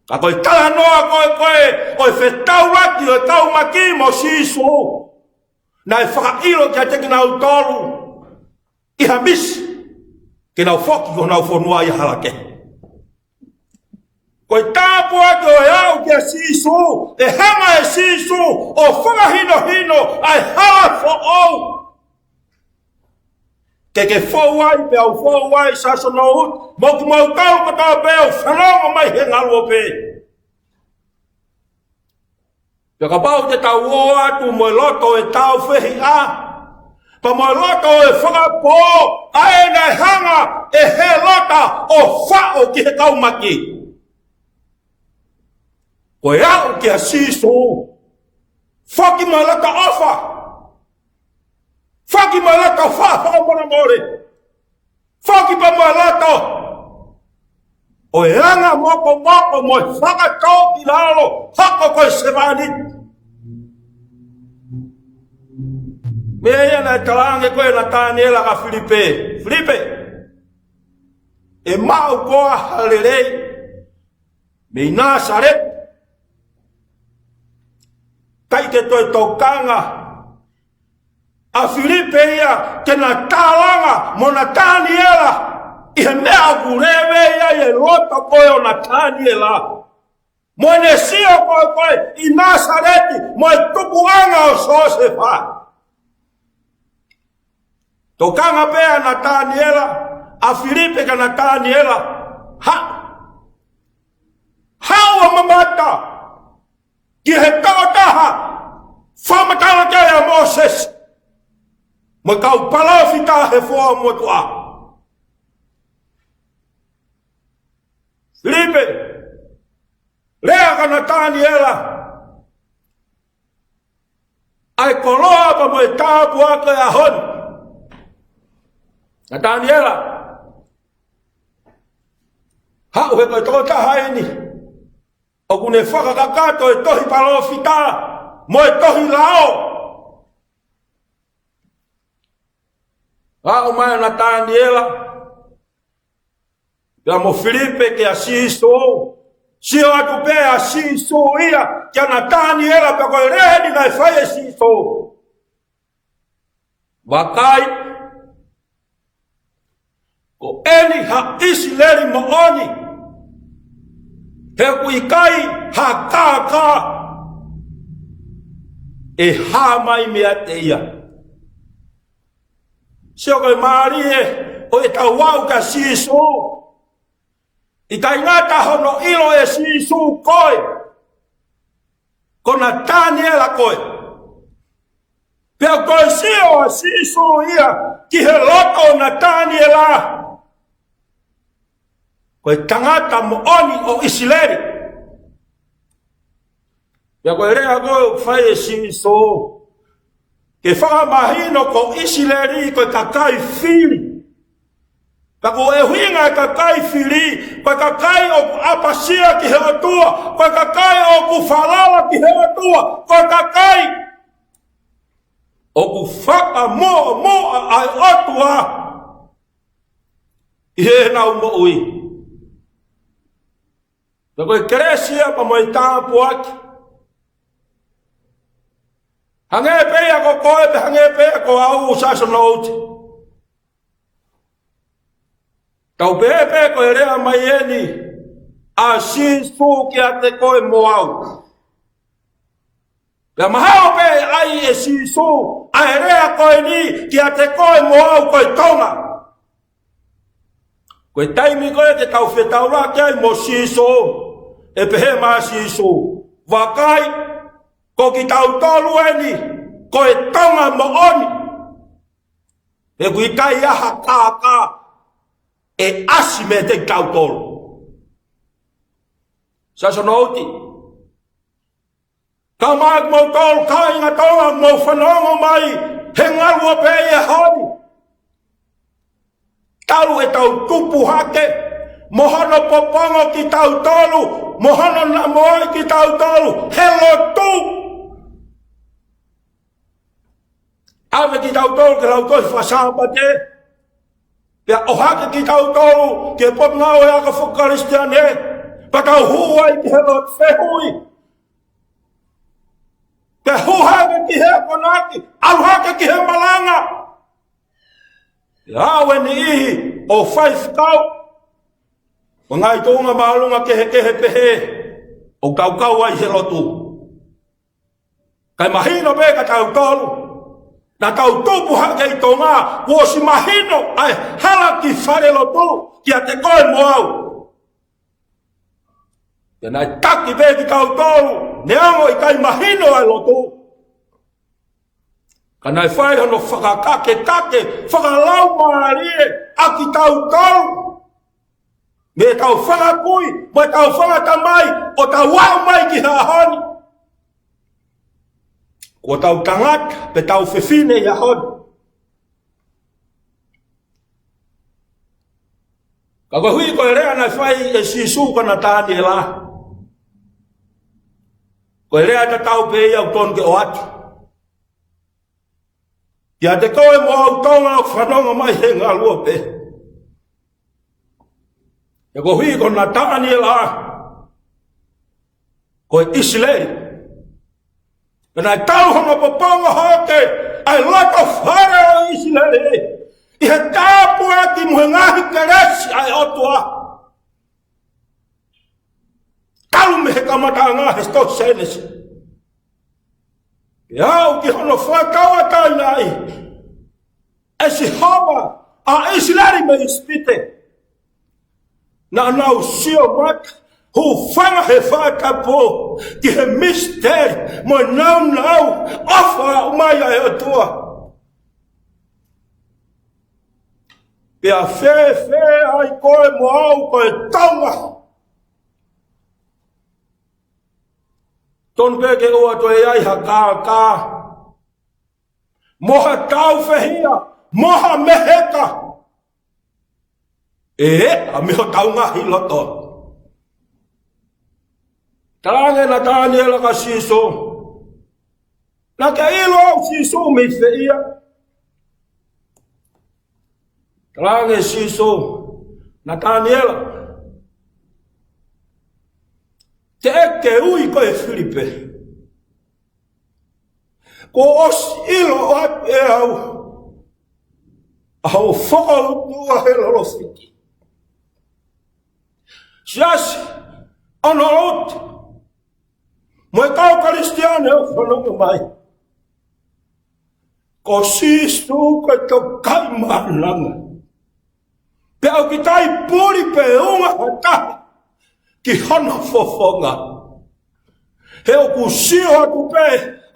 Ka ko e talanoa ko ē ko ē ʻo e fetaulaki ʻo e kau maki mo Sīsū, naʻe fakaʻilo kiate kinautolu ʻi ha misi ke nau foki ki honau fonua ʻi ha hala kehe. Ko e tāpuaki ʻo e aʻu kia Sīsū, ʻe hanga ʻe Sīsū ʻo fakahinohino ʻa e hala foʻou. Ke ke fou ai, pea u fou ai, Sasana ʻo ʻUta, mo kimoutolu kotoa pē ʻoku fanongo mai he ngaluope. Pea kapau te tau ō atu mo e loto ʻo e tāufehiʻa, pea mo e loto ʻo e fakapō, ʻa ē naʻe hanga ʻe Hēlota ʻo faʻo ki he kau maki. Ko e aʻu kia Sīsū, foki mo e loto ʻofa. Foki mo e loto fa-, fakamolemole. Foki pea mo e loto ʻo e anga mokomoko mo e fakatōkilalo, hoko ko e sevāniti. Meʻa ia naʻe talaange ko ē ʻe Nataniela kia Filipe: Filipe, ʻe maʻu koā ha lelei mei Nāsaleti? ʻIkai ke toe tokanga ʻa Filipe ia ke na tālanga mo Nataniela ʻi he meʻa ʻoku lēvei ai e loto ko ē ʻo Nataniela, mo ʻene sio ko ē ko ē ʻi Nāsaleti mo e tupuʻanga ʻo Siosefa. Tokanga pē ʻa Nataniela, ʻa Filipe kia Nataniela: Haʻu, haʻu ʻo mamata ki he tokotaha fakamatala kia Mōsese mo e kau palōfita he foʻi motuʻa. Filipe, lea kia Nataniela ʻa e koloa pea mo e tāpuaki ʻo e ʻaho ni. Nataniela, haʻu, he ko e tokotaha eni ʻoku ne fakakakato e tohi palōfita mo e tohi lao. Aʻu mai ʻa Nataniela pea mo Filipe kia Sīsū. Sio atu pē ʻa Sīsū ia kia Nataniela, pea ko e lea eni naʻe fai ʻe Sīsū: Vakai, ko eni ha ʻIsileli moʻoni, he ʻoku ʻikai ha kākā ʻe hā mai meiate ia. Sio ko e mālie ʻo ʻetau aʻu kia Sīsū. ʻIkai ngata hono ʻilo ʻe Sīsū koe, ko Nataniela koe. Pea ko e sio ʻa Sīsū ia ki he loto ʻo Nataniela, ko e tangata moʻoni ʻo ʻIsileli. Pea ko e lea ko ē ʻoku fai ʻe Sīsū ke fakamahino ko ʻIsileli ko e kakai fili. Pea ko e ʻuhinga e kakai fili, ko e kakai ʻoku ʻapasia ki he ʻOtua, ko e kakai ʻoku falala ki he ʻOtua, ko e kakai ʻoku fakamuʻomuʻa ʻa e ʻOtua ʻi heʻenau moʻui. Pea ko e kelesi ia pea mo e tāpuaki, hangē pē ia ko koe pea hangē pē ia ko au, Sasana ʻo ʻUta. Tau pehē pē ko e lea mai eni ʻa Sīsū kiate koe mo au. Pea mahalo pē ʻe ʻai ʻe Sīsū ʻa e lea ko eni kiate koe mo au ko e Tonga. Ko e taimi ko ē te tau fetaulaki ai mo Sīsū, ʻe pehē mai ʻa Sīsū: Vakai, ko kitautolu eni, ko e Tonga moʻoni. He ʻoku ʻikai ha kākā ʻe ʻasi meiate kitautolu. Sai, so note. Ka ʻoku mou tolu kāinga Tonga ʻoku mou fanongo mai he ngaluope ʻi he ʻaho ni. Talu ʻetau tupu hake, mo hono popongo kitautolu, mo hono namoaʻi kitautolu he lotu. ʻAve kitautolu ke lautohi fakasāpate, pea ʻohake kitautolu ki he Potungāue Ako Fakakalisitiane, pea tau hū ai ki he lotu fehuʻi. Pea hū hake ki he akonaki, ʻalu hake ki he malanga. Pea ʻave niʻihi ʻo faifekau, mo e ngaahi tuʻunga māʻolunga kehekehe pehē, ʻo kaukau ai he lotu. Kae mahino pē kia tautolu, naʻa tau tupu hake ʻi Tonga, kuo ʻosi mahino ʻa e hala ki falelotu kiate koe mo au. Pea naʻe taki pē kitautolu, neongo ʻikai mahino ʻa e lotu. Ka naʻe fai hono fakakakekake fakalaumālie ʻa kitautolu. Mei heʻetau fanga kui, mei heʻetau fanga tamai, ʻo tau aʻu mai ki he ʻaho ni. Ko ʻetau tangata, pe tau fefine ʻi he ʻaho ni. Ka koeʻuhi ko e lea naʻe fai ʻe Sīsū kia Natāniela, ko e lea tatau pē ia ʻoku tonu ke ʻoatu kiate koe mo au Tonga ʻoku fanongo mai he ngaluope. He koeʻuhi ko Natāniela, ko e ʻIsileli. Pea naʻe tau hono popongo hake ʻa e loto fale ʻo ʻIsileli ʻi he tāpuaki mo e ngaahi kelesi ʻa e ʻOtua. Talu mei he kamataʻanga he tohi Sēnesi, pea aʻu ki hono fakatauʻatāinaʻi ʻe Sihova ʻa ʻIsileli mei ʻIsipite. Naʻa nau sio mata, hūfanga he fakatapu ki he misiteli mo e nāunau ʻofa ʻomai ʻa e ʻOtua. Pea fēfē ai koe mo au ko e Tonga? Tonu pē ke ʻoua toe ʻi ai ha kākā, mo ha tāufehiʻa, mo ha meheka ʻe ʻa mei hotau ngaahi loto. Talaange ʻe Natāniela kia Sīsū, naʻa ke ʻilo ʻa Sīsū mei fē ia? Talaange ʻe Sīsū, Natāniela, teʻeki ke ui koe ʻe Filipe. Kuo ʻosi ʻilo ʻe au ʻa hoʻo fokoutua he lolo fiti. Siasi, ʻoua naʻa ʻoua te mo e kau Kalisitiane ʻoku fanongo mai, ko Sīsū ko e Tokaimaʻananga. Pea ʻoku ʻikai puli pe unga ha taha ki hono fofonga. He ʻoku sio atu pē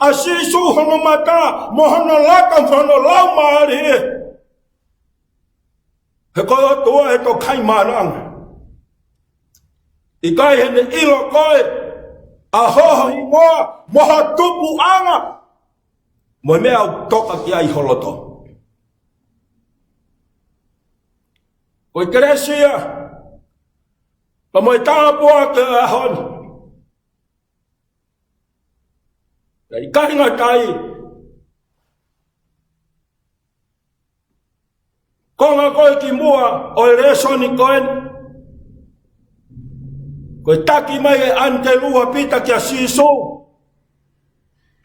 ʻa Sīsū hono mata, mo hono laka, mo hono laumālie. He ko e ʻOtua ʻa e Tokaimaʻananga. ʻIkai heʻene ʻilo koe, ʻa hoʻo hingoa, mo ho tupuʻanga, mo e meʻa ʻoku toka ki ai ho loto. Ko e kelesi ia, pea mo e tāpuaki ʻo e ʻaho ni. Pea ʻikai ngata ai, konga ko ē kimuʻa ʻo e lēsoni ko eni, ko e taki mai ʻe ʻAnitelū ʻa Pita kia Sīsū,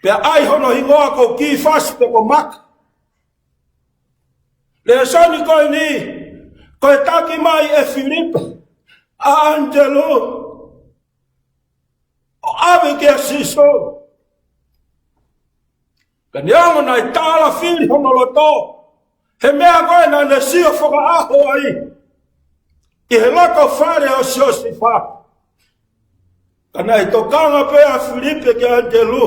pea ʻai hono hingoa ko Kīfasi pe ko Maka. Lēsoni ko eni, ko e taki mai ʻe Filipe ʻa ʻAnitelū ʻo ʻave kia Sīsū. Ka neongo naʻe tālafili hono loto he meʻa ko ē naʻa ne sio fakaʻaho ai ʻi he loto fale ʻo Siosifa, ka naʻe tokanga pē ʻa Filipe kia ʻAnitelū,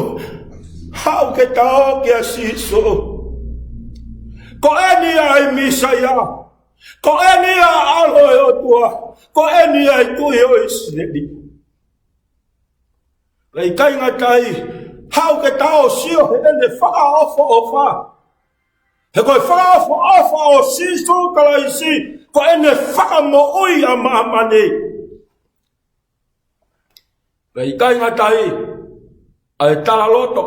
haʻu ke ta ō kia Sīsū. Ko eni ʻa e Mīsaia. Ko eni ʻa e ʻAlo ʻo e ʻOtua. Ko eni ʻa e Tuʻi ʻo ʻIsileli. Pea ʻikai ngata ai, haʻu ke tau sio heʻene fakaʻofoʻofa. He ko e fakaʻofoʻofa ʻo Sīsū Kalaisi, ko ʻene fakamoʻui ʻa māmani. Pea ʻikai ngata ai, ʻa e talaloto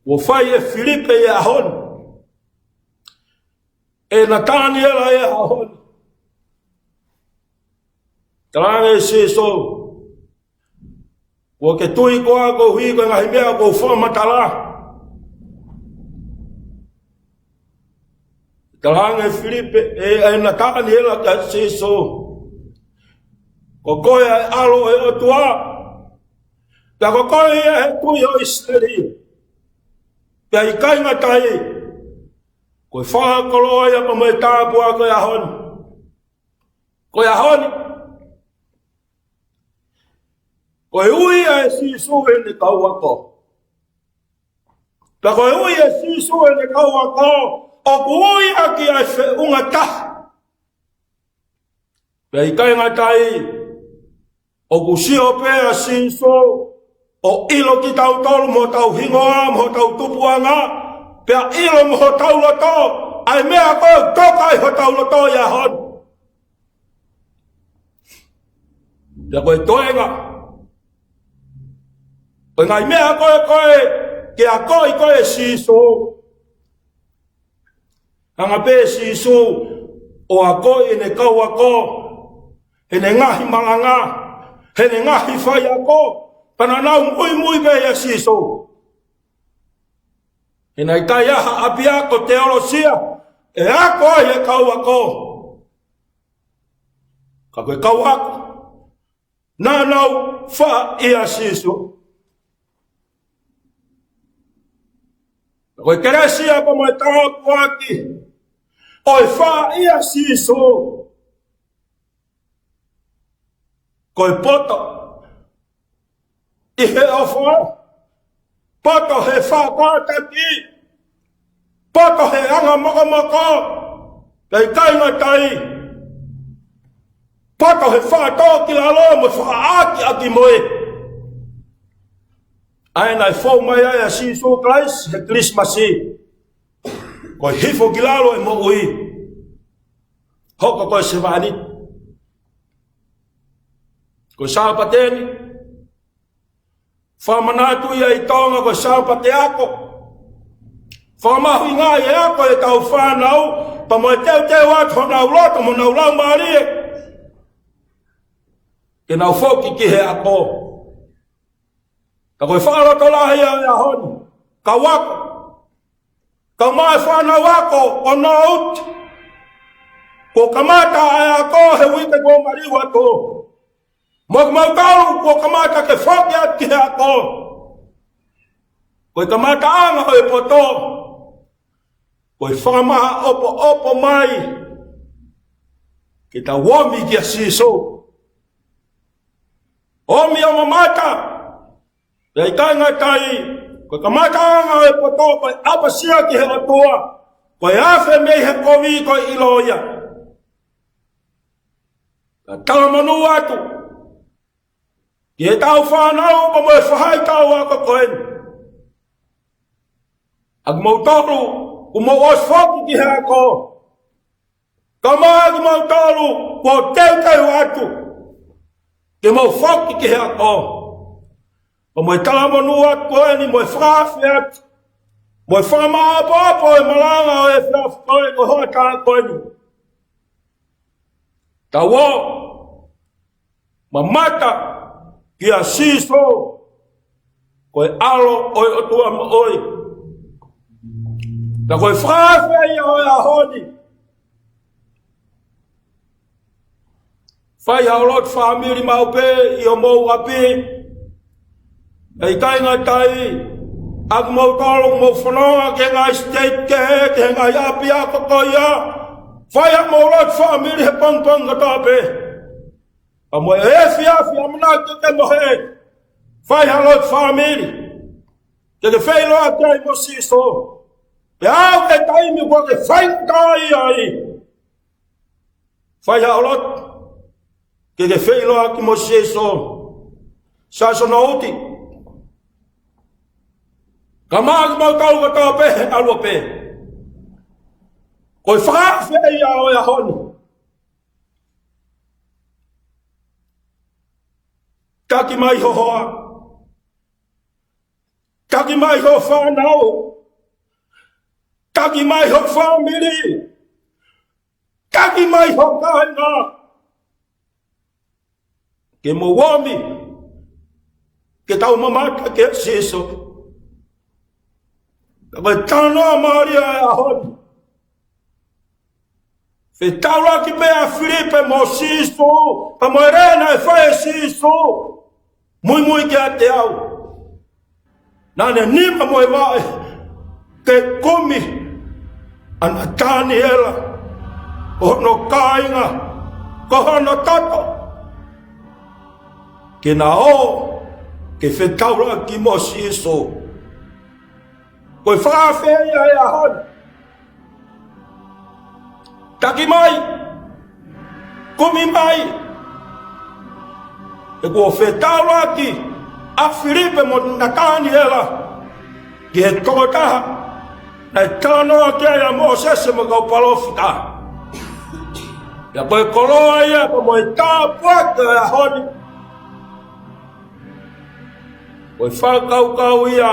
kuo fai ʻe Filipe ʻi he ʻaho ni, ʻe Nataniela ʻi he ʻaho ni. Talaange ʻe Sīsū, kuo ke tui koā koeʻuhi ko e ngaahi meʻa kuo u fakamatala? Talaange ʻe Filipe, ʻe, ʻe Nataniela kia Sīsū, ko koe ʻa e ʻAlo ʻo e ʻOtua. Pea ko koe ia ʻe he Tuʻi ʻo ʻIsileli. Pea ʻikai ngata ai, ko e fakakoloa ia pea mo e tāpuaki ʻo e ʻaho ni. Ko e ʻaho ni, ko e ui ʻa Sīsū ʻene kau ako. Pea ko e ui ʻa Sīsū ʻene kau ako, ʻoku ui ʻaki ʻa e feʻunga taha. Pea ʻikai ngata ai, ʻoku sio pē ʻa Sīsū ʻo ʻilo kitautolu mo hotau hingoa, mo hotau tupuʻanga, pea ʻilo mo hotau loto ʻa e meʻa ko ē ʻoku toka ʻi hotau loto ʻi he ʻaho ni. Pea ko e toenga, ko e ngaahi meʻa ko ē ko ē ke akoʻi ko ē ʻe Sīsū. Hanga pē ʻe Sīsū ʻo akoʻi ʻene kau ako, heʻene ngaahi malanga, heʻene ngaahi faiako, pea naʻa nau muimui pē ʻia Sīsū. He naʻe ʻikai ha ʻapiako teolosia ʻe ako ai e kau ako. Ka ko e kau ako naʻa nau fai ʻia Sīsū. Ko e kelesi pea mo e tāpuaki ʻo e fai ʻia Sīsū, ko e poto ʻi he ʻofa, poto he fakatakiʻi, poto he anga mokomoko, pea ʻikai ngata ai, poto he fakatōkilalo mo e fakaʻakiʻakimoʻui. ʻA ē naʻe fou mai ai ʻa Sīsū Kalaisi he Kilisimasi, ko e hifo ki lalo e moʻui, hoko ko e sevāniti. Ko e Sāpate ni, fakamanatu ia ʻi Tonga ko e Sāpate ako. Fakamahuʻingaʻi e ako ʻetau fānau, pea mo e teuteu atu honau loto mo honau laumālie ke nau foki ki he ako. Ka ko e fakalotolahi ia ʻo e ʻaho ni, kau ako, kau mai fānau ako ʻo Nout, kuo kamata ʻa e ako he uike kuo maliu atu. Mo kimautolu kuo kamata ke foki atu ki he ako. Ko e kamataʻanga ʻo e poto, ko e fakamaʻopoʻopo mai ke tau ōmi kia Sīsū. ʻOmi ʻo mamata, pea ʻikai ngata ai, ko e kamataʻanga ʻo e poto ko e ʻapasia ki he ʻOtua, ko e afe mei he kovi ko e ʻilo ia. Ka talamonū atu ki heʻetau fānau pea mo e faʻahitaʻu ako ko eni. ʻA kimoutolu kuo mou ʻosi foki ki he ako, kae ʻumaʻā kimoutolu kuo teuteu atu ke mou foki ki he ako, pea mo e talamonū atu ko eni mo e fakaafe atu mo e fakamaʻopoʻopo e malanga ʻo e efiafi ko eni, ʻo e hoʻatā ko eni. Tau ō mamata kia Sīsū, ko e ʻAlo ʻo e ʻOtua moʻui. Pea ko e fakaafe ia ʻo e ʻaho ni, fai haʻo lotu fāmili maʻu pē ʻi homou ʻapi. ʻE ʻikai ngata ai, ʻa kimoutolu ʻoku mou fononga ki he ngaahi siteiti kehe, ki he ngaahi ʻapiako ko ia, fai haʻamou lotu fāmili he pongipongi kotoa pē. Pea mo e efiafi ʻamanaki ke ke mohe, fai ha lotu fāmili ke ke feʻiloaki ai mo Sīsū. Pea aʻu ki he taimi kuo ke faingataʻaʻia ai, fai haʻo lotu ke ke feʻiloaki mo Sīsū. Siasi Nōuti, kae ʻumaʻā kimoutolu kotoa pē he ʻalu pē, ko e fakaafe ia ʻo e ʻaho ni. Taki mai ho hoa. Taki mai ho fānau. Taki mai ho fāmili. Taki mai ho kāinga ke mou omi ke tau mamata kia Sīsū. Ka ko e talanoa mālie ʻo e ʻaho ni. Fetaulaki pē ʻa Filipe mo Sīsū, pea mo e lea naʻe fai ʻe Sīsū, muimui kiate au. Naʻa ne nima mo e vaʻe ke kumi ʻa Nataniela, ko hono kāinga, ko hono toto, ke na ō ke fetaulaki mo Sīsū. Ko e fakaafe ia ʻo e ʻaho ni. Taki mai. Kumi mai. He kuo fetaulaki ʻa Filipe mo Nataniela ki he tokotaha naʻe talanoa ki ai ʻa Mōsese mo e kau palōfita. Pea ko e koloa ia pea mo e tāpuaki ʻo e ʻaho ni, ko e fakakaukau ia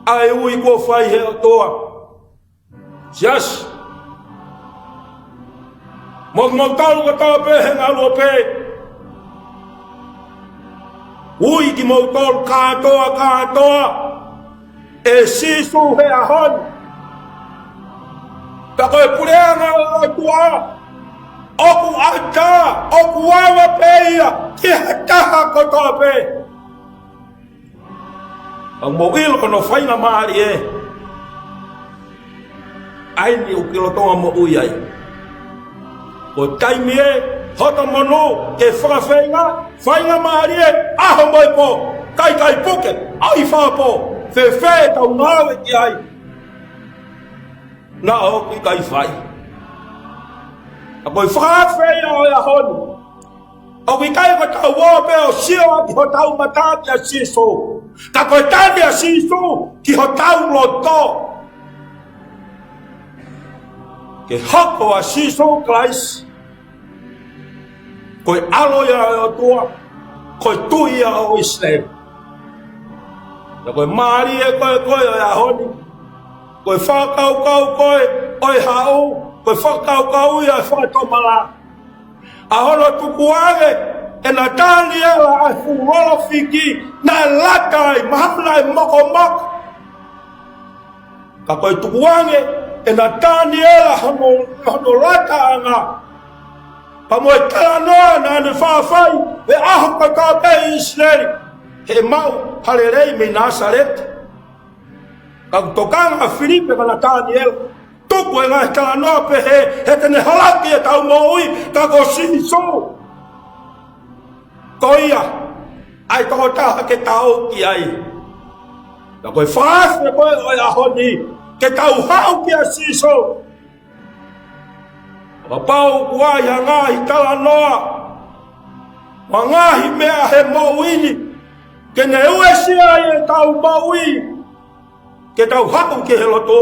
ʻa e ui kuo fai ʻe he ʻOtua. Siasi, mo kimoutolu kotoa pē he ngaluope, ui kimoutolu kātoa, kātoa ʻe Sīsū he ʻaho ni. Pea ko e puleʻanga ʻo e ʻOtua ʻoku ʻatā, ʻoku ava pē ia ki ha taha kotoa pē. ʻOku mou ʻilo hono faingamālie ʻa eni ʻoku ke lolotonga moʻui ai. Ko e taimi ē hoto monū ke fakafeinga, faingamālie, ʻaho mo e pō, kaikai puke, ʻai fakapō, fēfē ʻetau ngāue ki ai. Naʻa ʻoku ʻikai fai. Ka ko e fakaafe ia ʻo e ʻaho ni. ʻOku ʻikai ko ʻetau ō pē ʻo sio ki hotau mata kia Sīsū, ka ko e tali ʻa Sīsū ki hotau loto. Ke hoko ʻa Sīsū Kalaisi ko e ʻAlo ia ʻo e ʻOtua, ko e Tuʻi ia ʻo ʻIsileli. Pea ko e mālie ko ē ko ē ʻo e ʻaho ni, ko e fakakaukau ko ē ʻo e haʻu, ko e fakakaukau ia ʻo e fakatomala. ʻA hono tukuange ʻe Nataniela ʻa e fuʻu lolo fiki naʻe lata ai, mahalo naʻe mokomoko. Ka ko e tukuange ʻe Nataniela hono, hono lataʻanga, pea mo e talanoa naʻa ne faʻa fai he ʻaho kotoa pē ʻi ʻIsileli, he maʻu ha lelei mei Nāsaleti. Ka ʻoku tokanga ʻa Filipe mo Nataniela, tuku e ngaahi talanoa pehē, he te ne holaki ʻetau moʻui, ka ko Sīsū. Ko ia ʻa e tokotaha ke tau ō ki ai. Ka ko e fakaafe ko ē ʻo e ʻaho ni, ke tau haʻu kia Sīsū. Kapau ʻoku ʻi ai ha ngaahi talanoa mo e ngaahi meʻa he moʻui ni ke ne uesia ai ʻetau moʻui, ke tau haʻu ki he lotu.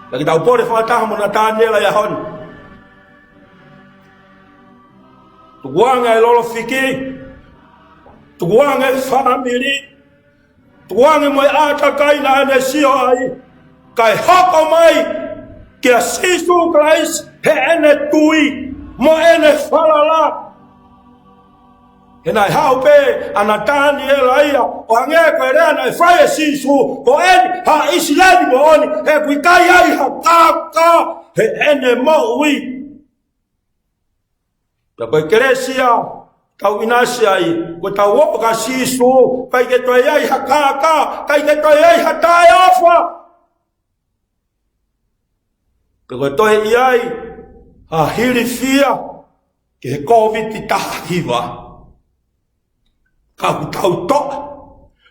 Pea ke tau pole fakataha mo Nataniela he ʻaho ni. Tukuange e lolo fiki, tukuange e fāmili, tukuange mo e ʻātakai naʻa ne sio ai, kae hoko mai kia Sīsū Kalaisi heʻene tui mo ʻene falala. He naʻe haʻu pē ʻa Nataniela ia ʻo hangē ko e lea naʻe fai ʻe Sīsū, ko eni ha ʻIsileli moʻoni, he ʻoku ʻikai ʻi ai ha kākā heʻene moʻui. Pea ko e kelesi ia ʻoku tau ʻinasi ai, ko ʻetau ō kia Sīsū, ʻikai ke toe ʻi ai ha kākā, ʻikai ke toe ʻi ai ha taʻeʻofa. Pea ko e toe ʻi ai ha hilifia ki he Kōviti taha hiva. Ka ʻoku tau toʻa,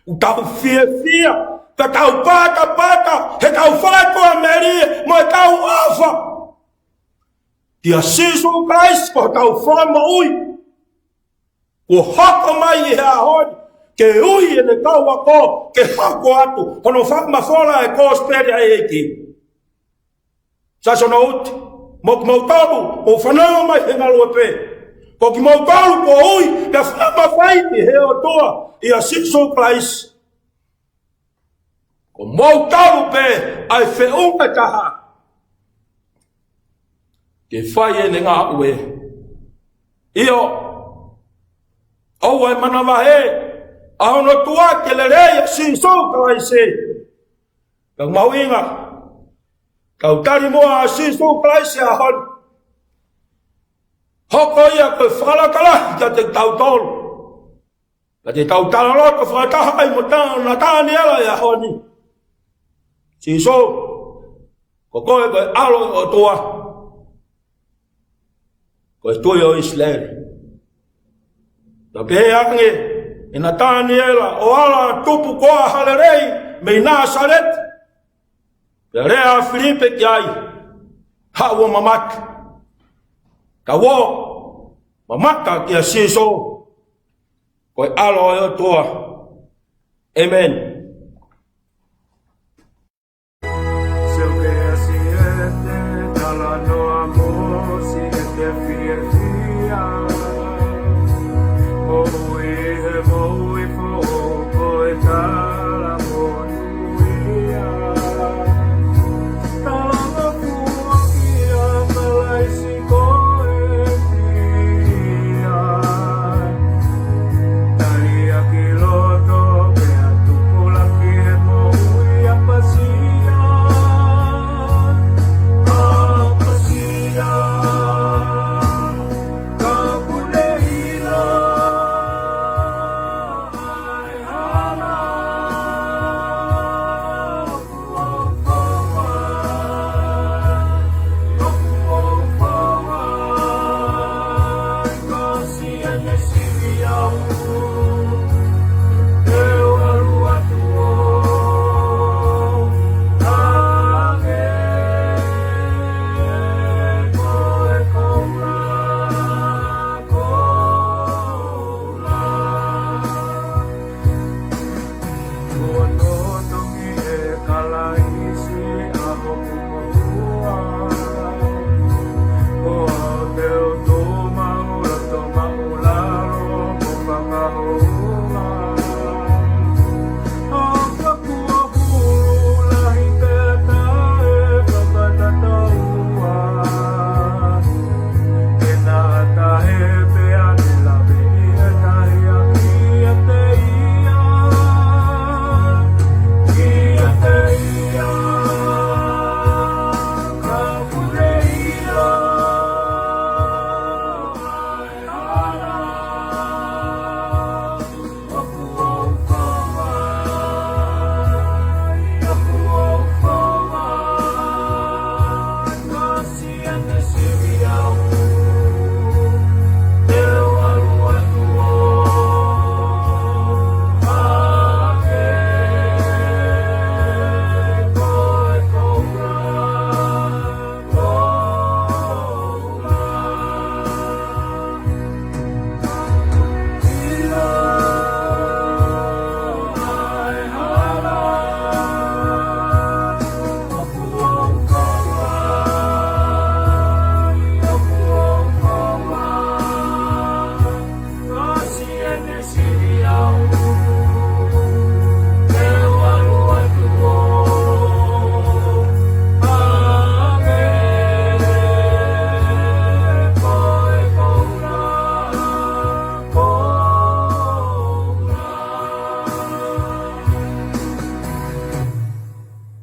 ʻoku tau fiefia, Ka tau pātapāta, he tau fai ko e melie, mo e tau ʻofa kia Sīsū Kalaisi ko hotau Fakamoʻui. Kuo hoko mai ʻi he ʻaho ni, ke ui ʻene kau ako, ke hoko atu, hono fakamafola e kosipeli ʻa e ʻEiki. Sa sono uti, mo kimoutolu, ʻoku fanongo mai he ngalu ʻa e pē. Ko kimoutolu, kuo ui, pea fakamafai ʻe he ʻOtua, ʻia Sīsū Kalaisi. Ko moutolu pē ʻa e feʻunga taha ke fai ʻene ngāue. ʻIo, ʻoua ʻe manavahē ʻa hono tuʻa ke lelei ʻa Sīsū Kalaisi. Ka mahuʻinga, kau tali muʻa ʻa Sīsū Kalaisi he ʻaho ni. Hoko ia ko e fakalakalaka kiate kitautolu. Ka te tau talaloto fakataha ai mo Nataniela he ʻaho ni. Sīsū, ko koe ko e ʻAlo ʻo e ʻOtua, ko e Tuʻi ʻo ʻIsileli. Naʻe pehē ange ʻe Nataniela, ʻo ala tupu koā ha lelei mei Nāsaleti? Pea lea ʻa Filipe ki ai, haʻu ʻo mamata. Ka ʻoua ʻe mamata kia Sīsū, ko e ʻAlo ʻo e ʻOtua. ʻĒmeni. Seuke asiete, talanoa mo siete fiefia. Moʻui he moʻui foʻou ko e tala mo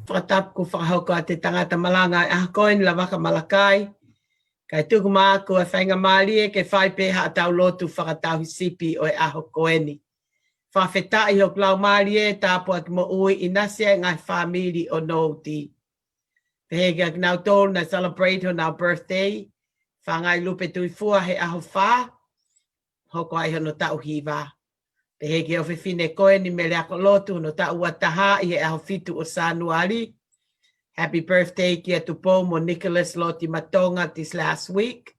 Fakatapu kuo fakahoko ʻa e tangata malanga ʻi he ʻaho ko eni, Lavaka Malakai. Kae tuku maʻaku ʻa e faingamālie ke fai pē haʻatau lotu fakatauhisipi ʻo e ʻaho ko eni. Fakafetaʻi hoku laumālie, tāpuaki moʻui, ʻinasi ʻa e ngaahi fāmili ʻo Nouti. Pehē kia kinautolu naʻe celebrate honau birthday, Fangailupe Tuifua he ʻaho fā, hoko ai hono taʻu hiva. Pehē ki he ʻofefine ko eni Mele Akolotu, hono taʻu ua taha ʻi he ʻaho fitu ʻo Sānuali. Happy birthday kia Tupou mo Nicholas Lotimatonga this last week.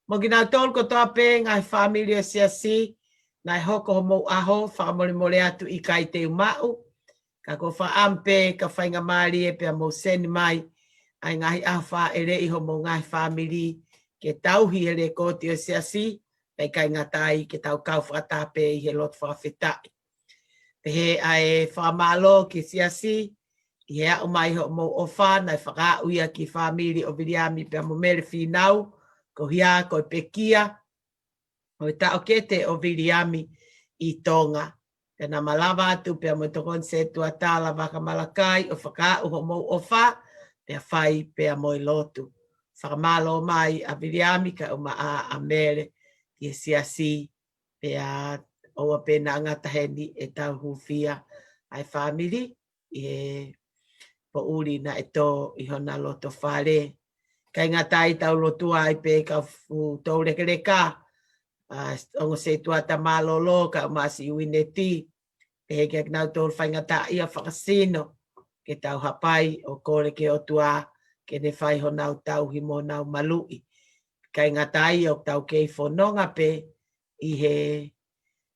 Mo kinautolu kotoa pē ngaahi fāmili ʻo e siasi, naʻe hoko homou ʻaho, fakamolemole atu ʻikai te u maʻu. Ka ko e faʻa ʻamu pē ka faingamālie pea mou send mai ʻa e ngaahi ʻaho fāʻeleʻi homou ngaahi fāmili ke tauhi he lekooti ʻo e siasi, pea ʻikai ngata ai ke tau kau fakataha pē ʻi he lotu fakafetaʻi. Pehē ʻa e fakamālō ki he siasi, ʻi he aʻu mai hoʻomou ʻofa, naʻe fakaaʻu ia ki he fāmili ʻo Viliami pea mo Mele Fīnau, ko ia ko e pekia ʻo e taʻokete ʻo Viliami ʻi Tonga. Pea naʻa ma lava atu pea mo e tokoni setuata Lavaka Malakai ʻo fakaaʻu hoʻomou ʻofa, pea fai pea mo e lotu. Fakamālō mai ʻa Viliami kae ʻumaʻā ʻa Mele ki he siasi, pea ʻoua pē naʻa ngata heni ʻetau hūfia ʻa e fāmili ʻi he poʻuli naʻe tō ʻi hona loto fale. ʻIkai ngata ai, tau lotua ai pē kau fu-, toulekeleka, ʻa, ongo setuata mālōlō, kae ʻumaʻā siʻi Uineti, pehē kia kinautolu faingataʻaʻia fakasino, ke tau hapai ʻo kole ki he ʻOtua ke ne fai honau tauhi mo honau maluʻi. ʻIkai ngata ai, ʻoku tau kei fononga pē ʻi he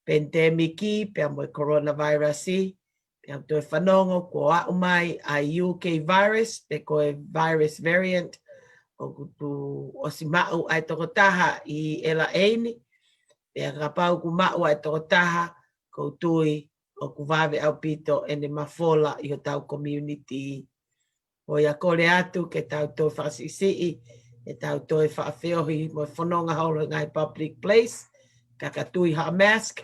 pandemic pea mo e coronavirus, pea ʻoku toe fanongo kuo aʻu mai ʻa e U K virus, pe ko e virus variant, ʻoku tuʻu ʻosi maʻu ʻa e tokotaha ʻi ʻElaini, pea kapau ʻoku maʻu ʻa e tokotaha, ʻoku ou tui ʻoku vave ʻaupito ʻene mafola ʻi hotau community. Ko ia, kole atu ke tau toe fakasiʻisiʻi ʻetau toe fakafeohi mo e fononga holo he ngaahi public place, ka ka tui ha mask,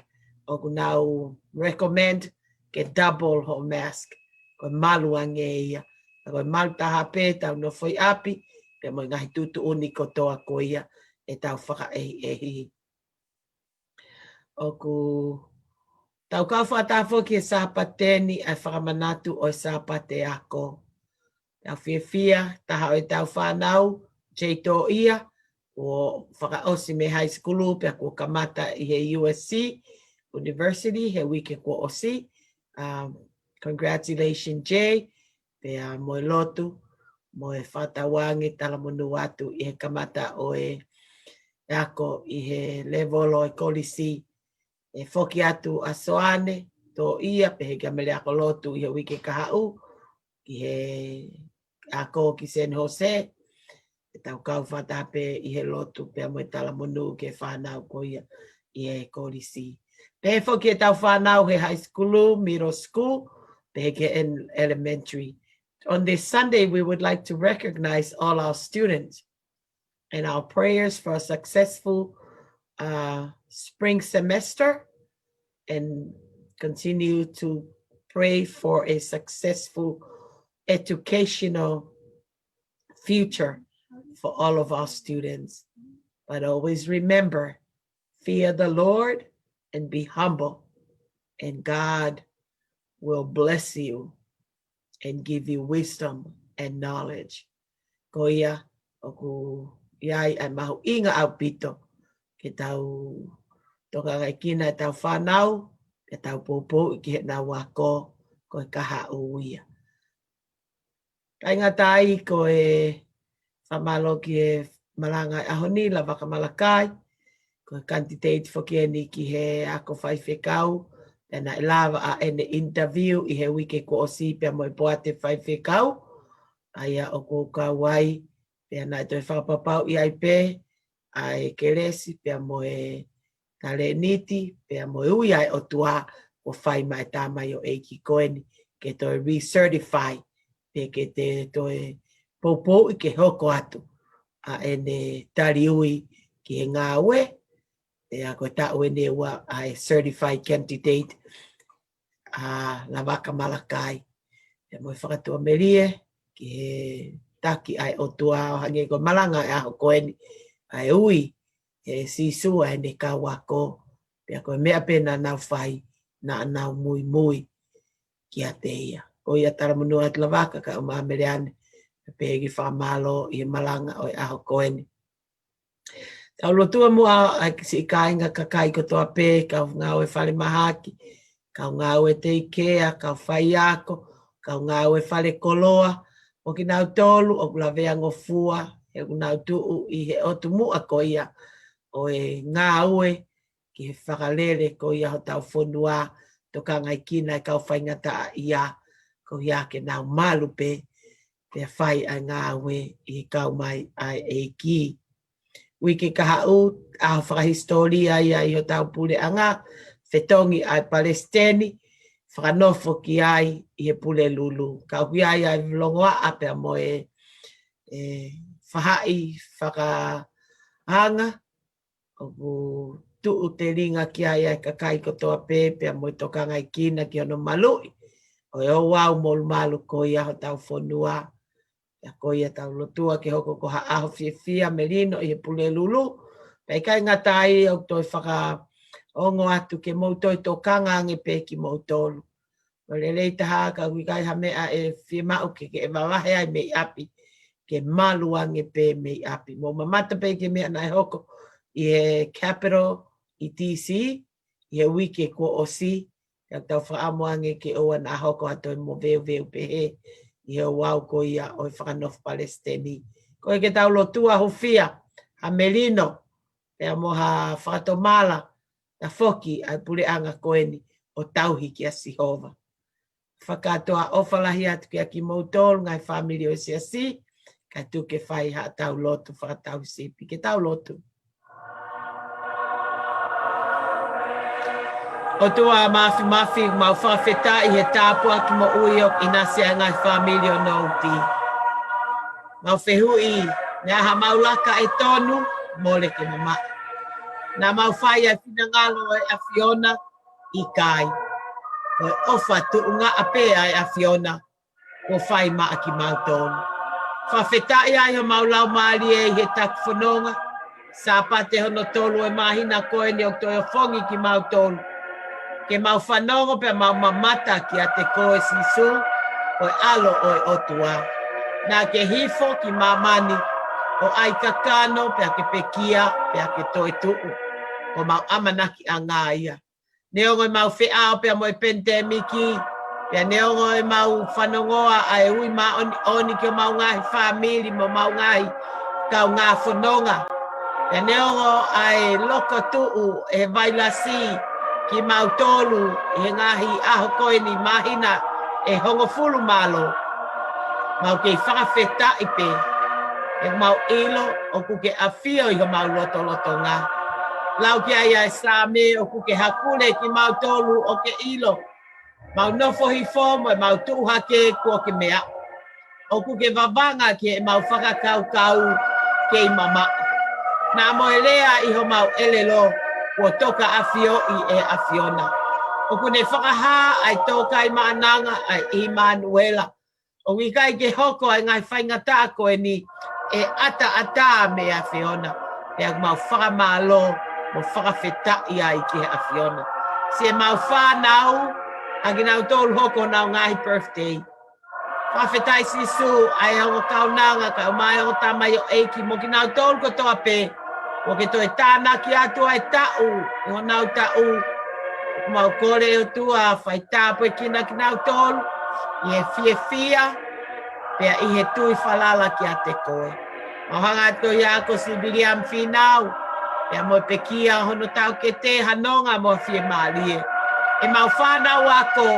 ʻoku nau recommend ke double hoʻo mask. Ko e malu ange ia. Ka ko e malu taha pē tau nofo ʻi ʻapi, pea mo e ngaahi tuʻutuʻuni kotoa ko ia ʻetau fakaʻehiʻehi. ʻOku tau kau fakataha foki he Sāpate ni ʻa e fakamanatu ʻo e Sāpate Ako. Tau fiefia, taha ʻo ʻetau fānau, Jay Toʻia, kuo fakaʻosi mei he high school pea kuo kamata ʻi he U S C University he uike kuo ʻosi. Um, congratulations, Jay. Pea mo e lotu, mo e fakatauange talamonū atu ʻi he kamata ʻo e ako ʻi he levolo ʻo e kolisi. ʻE foki atu ʻa Soane Toʻia, pehē kia Mele Akolotu ʻi he uike kahaʻu, ki he ako ki San Jose, ʻe tau kau fakataha pē ʻi he lotu pea mo e talamonū ki he fānau ko ia ʻi he kolisi. Pehē foki ʻetau fānau he high school, middle school, pehē ki he en-, elementary. On this Sunday, we would like to recognize all our students and our prayers for a successful, uh, spring semester and continue to pray for a successful educational future for all of our students. But always remember, fear the Lord and be humble, and God will bless you and give you wisdom and knowledge. Ko ia, ʻoku ʻi ai ʻa e mahuʻinga ʻaupito ke tau tokangaʻi kinautolu ʻetau fānau, ke tau poupouʻi ki heʻenau ako, ko e kahaʻu ia. ʻIkai ngata ai, ko e fakamālō ki he malanga ʻo e ʻaho ni, Lavaka Malakai, ko e candidate foki eni ki he ako faifekau, pea naʻe lava ʻa ʻene interview ʻi he uike kuo ʻosi pea mo e poate faifekau, ʻa ia ʻoku ou kau ai, pea naʻe toe fakapapauʻi ai pē ʻa e kelesi pea mo e talēniti, pea mo e ui ʻa e ʻOtua kuo fai maʻa e tamaioʻeiki ko eni, ke toe recertify, pe ke te toe poupouʻi ke hoko atu ʻa ʻene taliui ki he ngāue, pea ko e taʻu eni ʻe ua ʻa e certified candidate, ʻa Lavaka Malakai. Pea mo e fakatuʻamelie ki he taki ʻa e ʻOtua ʻo hangē ko e malanga ʻo e ʻaho ko eni, ʻa e ui ʻe Sīsū ʻa ʻene kau ako, pea ko e meʻa pē naʻa nau fai, naʻa nau muimui kiate ia. Ko ia, talamonū atu Lavaka kae ʻumaʻā Meleane, pea pehē ki he fakamālō ʻi he malanga ʻo e ʻaho ko eni. Tau lotua muʻa ʻa e siʻi kāinga kakai kotoa pē, kau ngāue falemahaki, kau ngāue teikea, kau faiako, kau ngāue falekoloa, ʻo kinautolu ʻoku laveangofua, he ʻoku nau tuʻu ʻi he ʻotu muʻa ko ia ʻo e ngāue ki he fakalele ko ia hotau fonua, tokangaʻi kinautolu e kau faingataʻaʻia, ko ia ke nau malu pē, pea fai ʻa e ngāue ʻi he kau mai ʻa e ʻEiki. Uike kahaʻu, ʻaho fakahisitōlia ia ʻi hotau puleʻanga, fetongi ʻa e palesiteni, fakanofo ki ai ʻi he Pulelulu. Kau ki ai ʻa e longoaʻa pea mo e, e faʻahi fakaanga, ʻoku tuʻu telinga ki ai ʻa e kakai kotoa pē, pea mo e tokangaʻi kinautolu ki hono maluʻi ʻo e ouau molumalu ko ia hotau fonua. Pea ko ia tau lotua ke hoko ko ha ʻaho fiefia melino ʻi he Pulelulu. Pea ʻikai ngata ai, ʻoku toe fakaongo atu ke mou toe tokanga ange pē kimoutolu. ʻO lelei taha ka ʻoku ʻikai ha meʻa ʻe fiemaʻu ke, ke vavahe ai mei ʻapi, ke malu ange pē mei ʻapi. Mou mamata pē ki he meʻa naʻe hoko ʻi he Capitol ʻi D C, ʻi he uike kuo ʻosi, ʻoku tau fakaʻamu ange ke ʻoua naʻa hoko ha toe moveuveu pehē ʻi he ouau ko ia ʻo e fakanofo palesiteni. Ko ia ke tau lotua hufia ha melino, pea mo ha fakatomala, tafoki ʻa e puleʻanga ko eni ʻo tauhi kia Sihova. Fakakātoa ʻofa lahi atu kia kimoutolu ngaahi fāmili ʻo e siasi, kae tuku ke fai haʻatau lotu fakatauhisipi. Ke tau lotu. ʻOtua Māfimafi, mau fakafetaʻi he tāpuaki moʻui ʻoku ʻinasi ai e ngaahi fāmili ʻo Nouti. Mau fehuʻi, naʻa ʻi ai haʻamau laka ʻe tonu, mole ke mamaʻo. Naʻa mau fai ʻa e finangalo ʻo e ʻAfiona, ʻikai. Ko e ʻofa tuʻunga pē ʻa e ʻAfiona kuo fai maʻa kimautolu. Fakafetaʻi ai homau laumālie ʻi he taku fononga Sāpate hono tolu ʻo e māhina ko eni ʻoku toe ofongi kimautolu ke mau fanongo pea mau mamata kiate koe Sīsū, ko e ʻAlo ʻo e ʻOtua. Naʻa ke hifo ki māmani ʻo ʻai kakano pea ke pekia pea ke toetuʻu. Ko homau ʻamanakiʻanga ia. Neongo ʻemau feʻao pea mo e penitēmiki, pea neongo ʻemau fanongoa ʻa e ui māʻoniʻoni ki homau ngaahi fāmili mo homau ngaahi kaungā fononga. Pea neongo ʻa e lokotuʻu ʻe he vailasi kimautolu ʻi he ngaahi ʻaho ko eni, māhina ʻe hongofulu mālō. Mau kei fakafetaʻi pē, he mau ʻilo ʻoku ke ʻafio ʻi homau lotolotonga. Lau ki ai ʻa e Saame, ʻoku ke hakule kimautolu ʻo ke ʻilo. Mau nofo hifo mo ʻemau tuʻu hake kuo ke meaʻi. ʻOku ke vavanga ki heʻemau fakakaukau kei mamaʻo. Naʻa mo e lea ʻi homau ʻelelo kuo tokaʻafioʻi ʻe he ʻAfiona. ʻOku ne fakahā ʻa e tōkaimaʻananga ʻa e ʻImanuela. ʻOku ʻikai ke hoko ʻa e ngaahi faingataʻa ko eni ʻe ʻataʻatā mei he ʻAfiona. Pea ʻoku mau fakamālō mo fakafetaʻi ai ki he ʻAfiona. Siʻemau fānau, ʻa kinautolu hoko honau ngaahi birthday. Fakafetaʻi Sīsū, ʻa e ongo kaunanga, kae ʻumaʻā e ongo tamaioʻeiki mo kinautolu kotoa pē. ʻOku ke toe tānaki atu ʻa e taʻu, ʻi honau taʻu. ʻOku mau kole ʻOtua, fai tāpuekina kinautolu, ʻi he fiefia, pea ʻi he tui falala kiate koe. Mau hanga atu ko ia ko Siviliam Fīnau, pea mo e pekia hono taʻokete, ha nonga mo e fiemālie. ʻEmau fānau ako,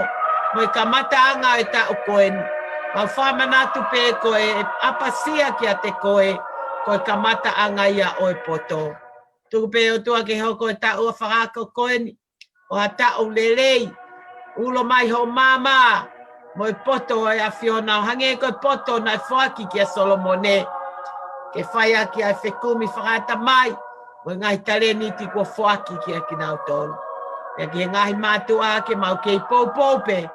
mo e kamataʻanga ʻo e taʻu ko eni. Mau fakamanatu pē ko e ʻapasia kiate koe, ko e kamataʻanga ia ʻo e poto. Tuku pē ʻOtua ke hoko e taʻu ʻa e fakaako ko eni ʻo ha taʻu lelei, ulo mai hoʻo maama, mo e poto ʻo e ʻAfiona, ʻo hangē ko e poto naʻe foaki kia Solomone, ke fai ʻaki ʻa e fekumi fakaʻatamai, mo e ngaahi talēniti kuo foaki kia kinautolu. Pea ki he ngaahi mātuʻa ke mau kei poupou pē,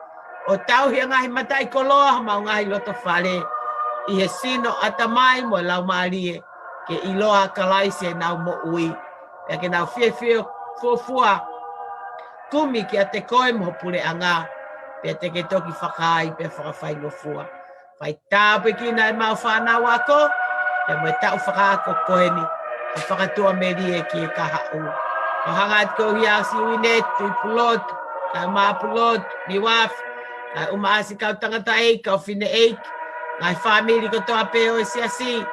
ʻo tauhi ʻa e ngaahi mataʻikoloa homau ngaahi loto fale, ʻi he sino, ʻatamai mo e laumālie, ke ʻiloa ʻa Kalaisi ʻenau moʻui. Pea ke nau fiefia fuofua, kumi kiate koe mo ho puleʻanga, pea te ke toki fakaai pea fakafaingofua. Fai tāpuekina ʻemau fānau ako, pea mo e taʻu fakaako ko eni, ʻo fakatuʻamelie ki he kahaʻu. Kau hanga atu ko ia ʻa Siuineti, Tuʻipulotu, kae ʻumaʻā Pulotu, Niuafe, kae ʻumaʻā siʻi kau tangataʻeiki, kau fineʻeiki, ngaahi fāmili kotoa pē ʻo e siasi,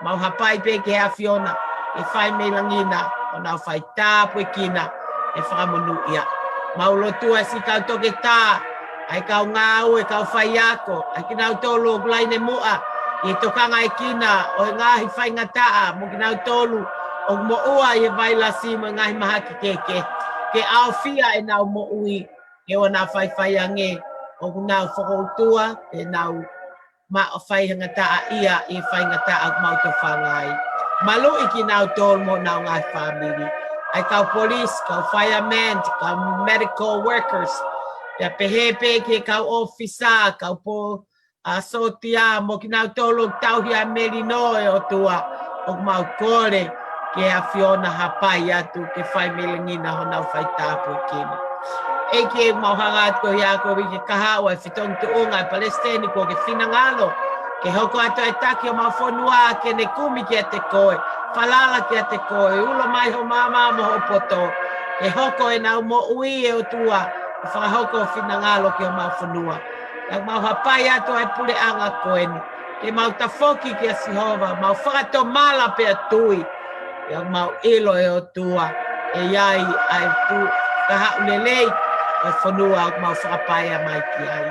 mau hapai pē ki he ʻAfiona, ke fai mei langi na honau faitāpuekina, ʻe fakamonūʻia. Mau lotua siʻi kau toketā, ʻa e kau ngāue, kau faiako, ʻa kinautolu ʻoku laine muʻa ʻi he tokangaekina ʻo e ngaahi faingataʻa mo kinautolu ʻoku moʻua ʻi he vailasi mo e ngaahi mahaki kehekehe, ke ʻaofia ʻenau moʻui, ke ʻoua naʻa faifai ange ʻoku nau fokoutua, ke nau maʻu faingataʻaʻia ʻi he faingataʻa ʻoku mau tofanga ai. Maluʻi kinautolu mo honau ngaahi fāmili. ʻA e kau polisi, kau firemen, kau medical workers. Pea pehē pē ki he kau ʻōfisa, kau pō, ʻa sōtia, mo kinautolu ʻoku tauhi ʻa e melino ʻe ʻOtua, ʻoku mau kole ki he ʻAfiona hapai atu ke fai mei langi na honau faitāpuekina. ʻEiki ʻoku mau hanga atu ko ia ko e uike kahaʻu ʻa e fetongi tuʻunga ʻa e palesiteni kuo ke finangalo, ke hoko atu ʻa e taki ʻo homau fonua ke ne kumi kiate koe, falala kiate koe, ulo mai ho maama mo ho poto, ke hoko ʻenau moʻui ʻe ʻOtua, ʻo fakahoko ho finangalo ki homau fonua. ʻOku mau hapai atu ʻa e puleʻanga ko eni, ke mau tafoki kia Sihova, mau fakatomala pea tui, ʻoku mau ʻilo ʻe ʻOtua, ʻe ʻi ai ʻa e tuʻu kahaʻu lelei ʻo e fonua ʻoku mau fakapaea mai ki ai.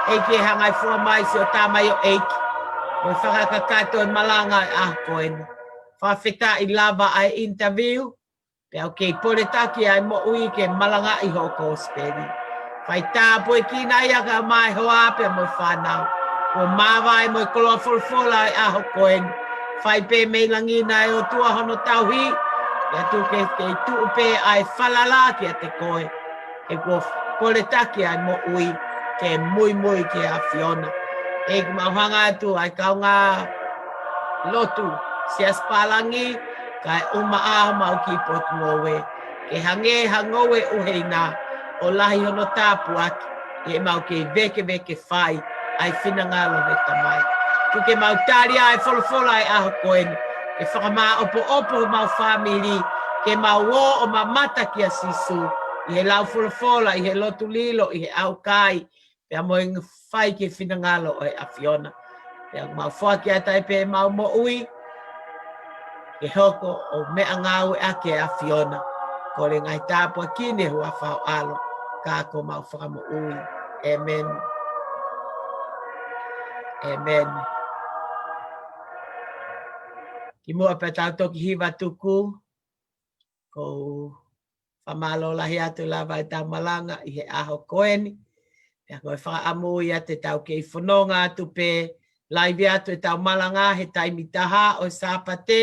ʻEiki ʻe hangai fua mai siʻo tamaioʻeiki, mo e fakakakato e malanga ʻo e ʻaho ko eni. Fakafetaʻi lava ʻa e interview, pea ʻoku kei poletaki ʻa e moʻui ke malangaʻi hoʻo kosipeli. Faitāpuekina ia kae ʻumaʻā e hoa pea mo e fānau. Kuo māvae mo e koloa folofola ʻo e ʻaho ko eni. Fai pē mei langi na ʻe ʻOtua hono tauhi. Pea tuku ke kei tuʻu pē ʻa e falala kiate koe. He kuo poletaki ʻa e moʻui ke muimui ki he ʻAfiona. ʻEiki mau hanga atu ʻa e kaungā lotu siasi pālangi, kae ʻumaʻā homau kiʻi potungāue, ke hangē ha ngoue ʻuheina ʻo lahi hono tāpuaki, ʻi heʻemau kei vēkeveke fai ʻa e finangalo ʻo e Tamai. Tuku ke mau tali ʻa e folofola ʻo e ʻaho ko eni, ke fakamāʻopoʻopo homau fāmili, ke mau ō ʻo mamata kia Sīsū, ʻi he lau folofola, ʻi he lotu lilo, ʻi he ʻaukai, pea mo e fai ki he finangalo ʻo e ʻAfiona. Pea mau foaki atu ai pē ʻemau moʻui, ke hoko ʻo meʻangāueʻaki ʻa e ʻAfiona. Kole ngaahi tāpuaki ni ʻi he huafa ho ʻAlo, ka ko homau Fakamoʻui. ʻĒmeni. ʻĒmeni. Kimuʻa pea tau toki hiva tuku, ʻoku ou fakamālō lahi atu lava ʻetau malanga ʻi he ʻaho ko eni. Pea ko e fakaʻamu ia te tau kei fononga atu pē, laivi atu ʻetau malanga he taimi taha ʻo e Sāpate,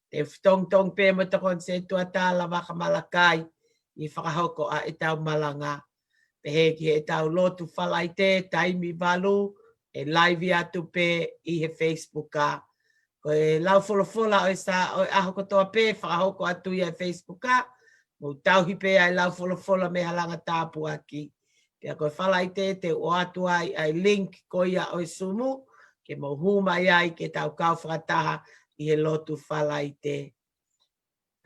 te u fetongitongi pē mo e tokoni setuata lava ka Malakai ʻi he fakahoko ʻa ʻetau malanga. Pehē ki heʻetau lotu Falaite, taimi valu, ʻe laivi atu pē ʻi he Facebook ʻa. Ko e lau folofola ʻo e Sā-, ʻo e ʻaho kotoa pē, fakahoko atu ia ʻi he Facebook ʻa. Mou tauhi pē ʻa e lau folofola mei he langa tāpuaki. Pea ko e Falaite te u ʻoatu ai ʻa e link ko ia ʻo e Zoom, ke mou hū mai ai ke tau kau fakataha ʻi he lotu Falaite.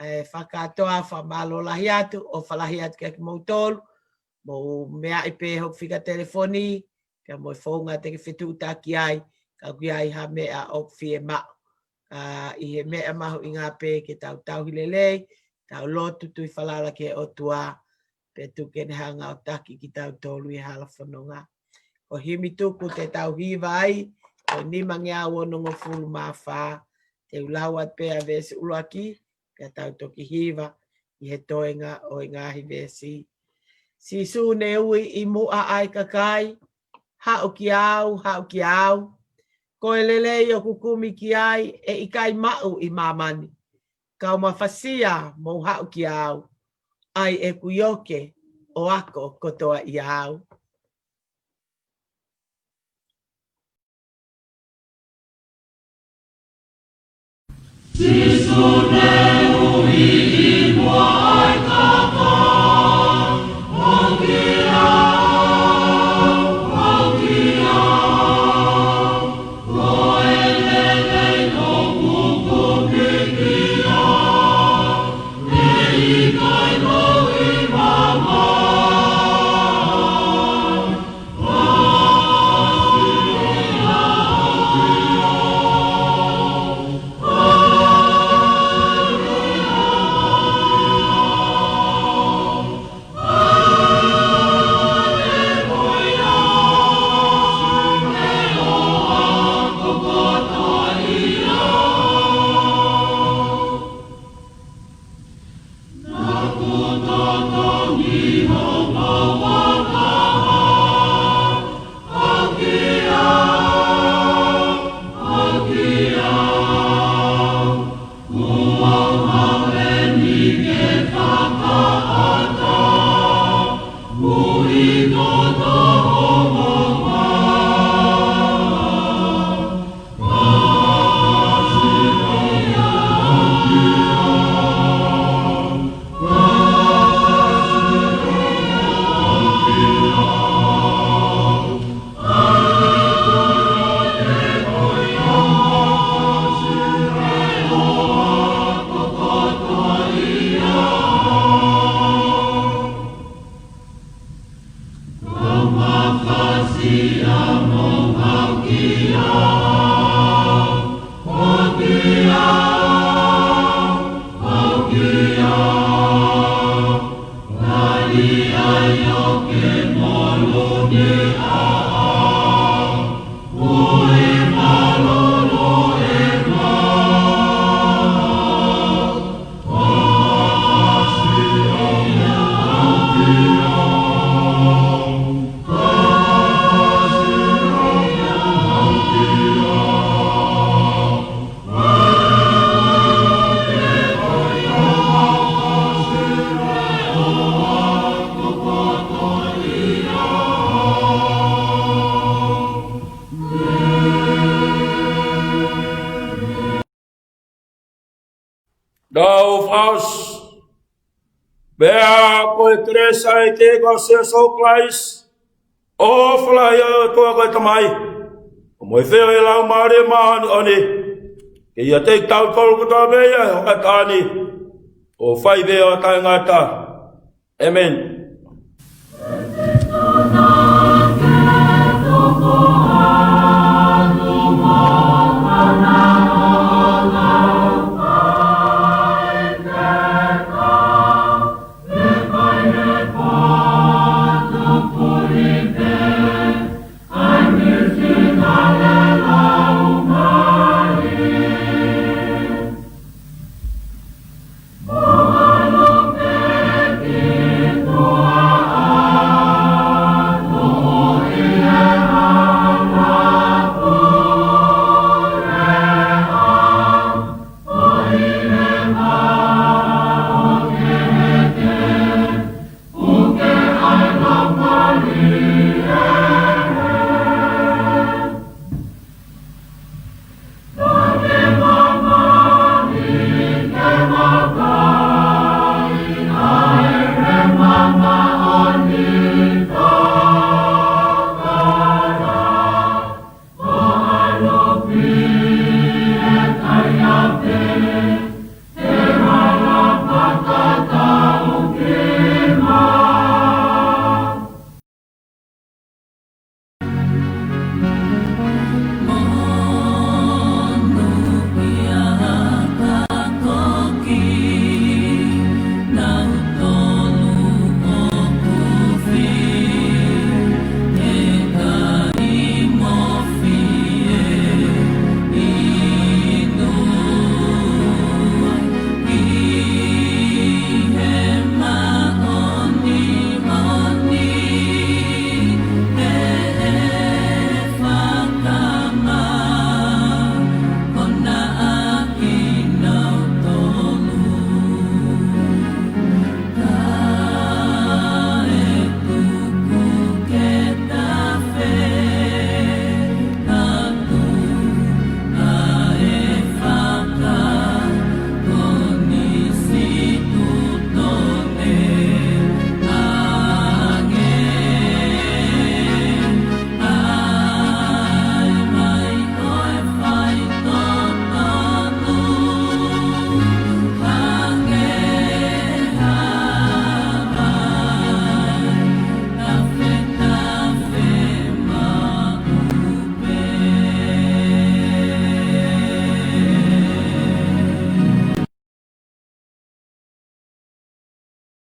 ʻE fakatoa fakamālō lahi atu, ʻofa lahi atu kiate kimoutolu, mou meaʻi pē hoku fika telefoni, pea mo e founga te ke fetuʻutaki ai, ka ʻoku ʻi ai ha meʻa ʻoku fiemaʻu. Ka ʻi he meʻa mahuʻinga pē ke tau tauhi lelei, tau lotu tui falala ki he ʻOtua, pea tuku ke ne hanga ʻo taki kitautolu ʻi he hala fononga. Ko e himi tuku te tau hiva ai, ko e nimangeau onongofulu mā fā, te u lau atu pē ʻa e veesi ʻuluaki, pea tau toki hiva ʻi he toenga ʻo e ngaahi veesi. Sīsū, ne ui ʻi muʻa ʻa e kakai, haʻu kiate au, haʻu kiate au. Ko e lelei ʻoku kumi ki ai, ʻe ʻikai maʻu ʻi māmani. Kau mafasia, mou haʻu kiate au. ʻAi ʻeku ioke, ʻo ako kotoa ʻiate au. Tau fakaʻosi. Pea ko e kelesi ʻa e ʻEiki ko Sīsū Kalaisi, ʻofa lahi ʻa e ʻOtua ko e Tamai, ʻo mo e feohi ʻa e Laumālie Māʻoniʻoni, ke ʻiate kitautolu kotoa pē ʻi he hoʻatā ni, ʻo fai pē ʻo taʻengata. ʻĒmeni.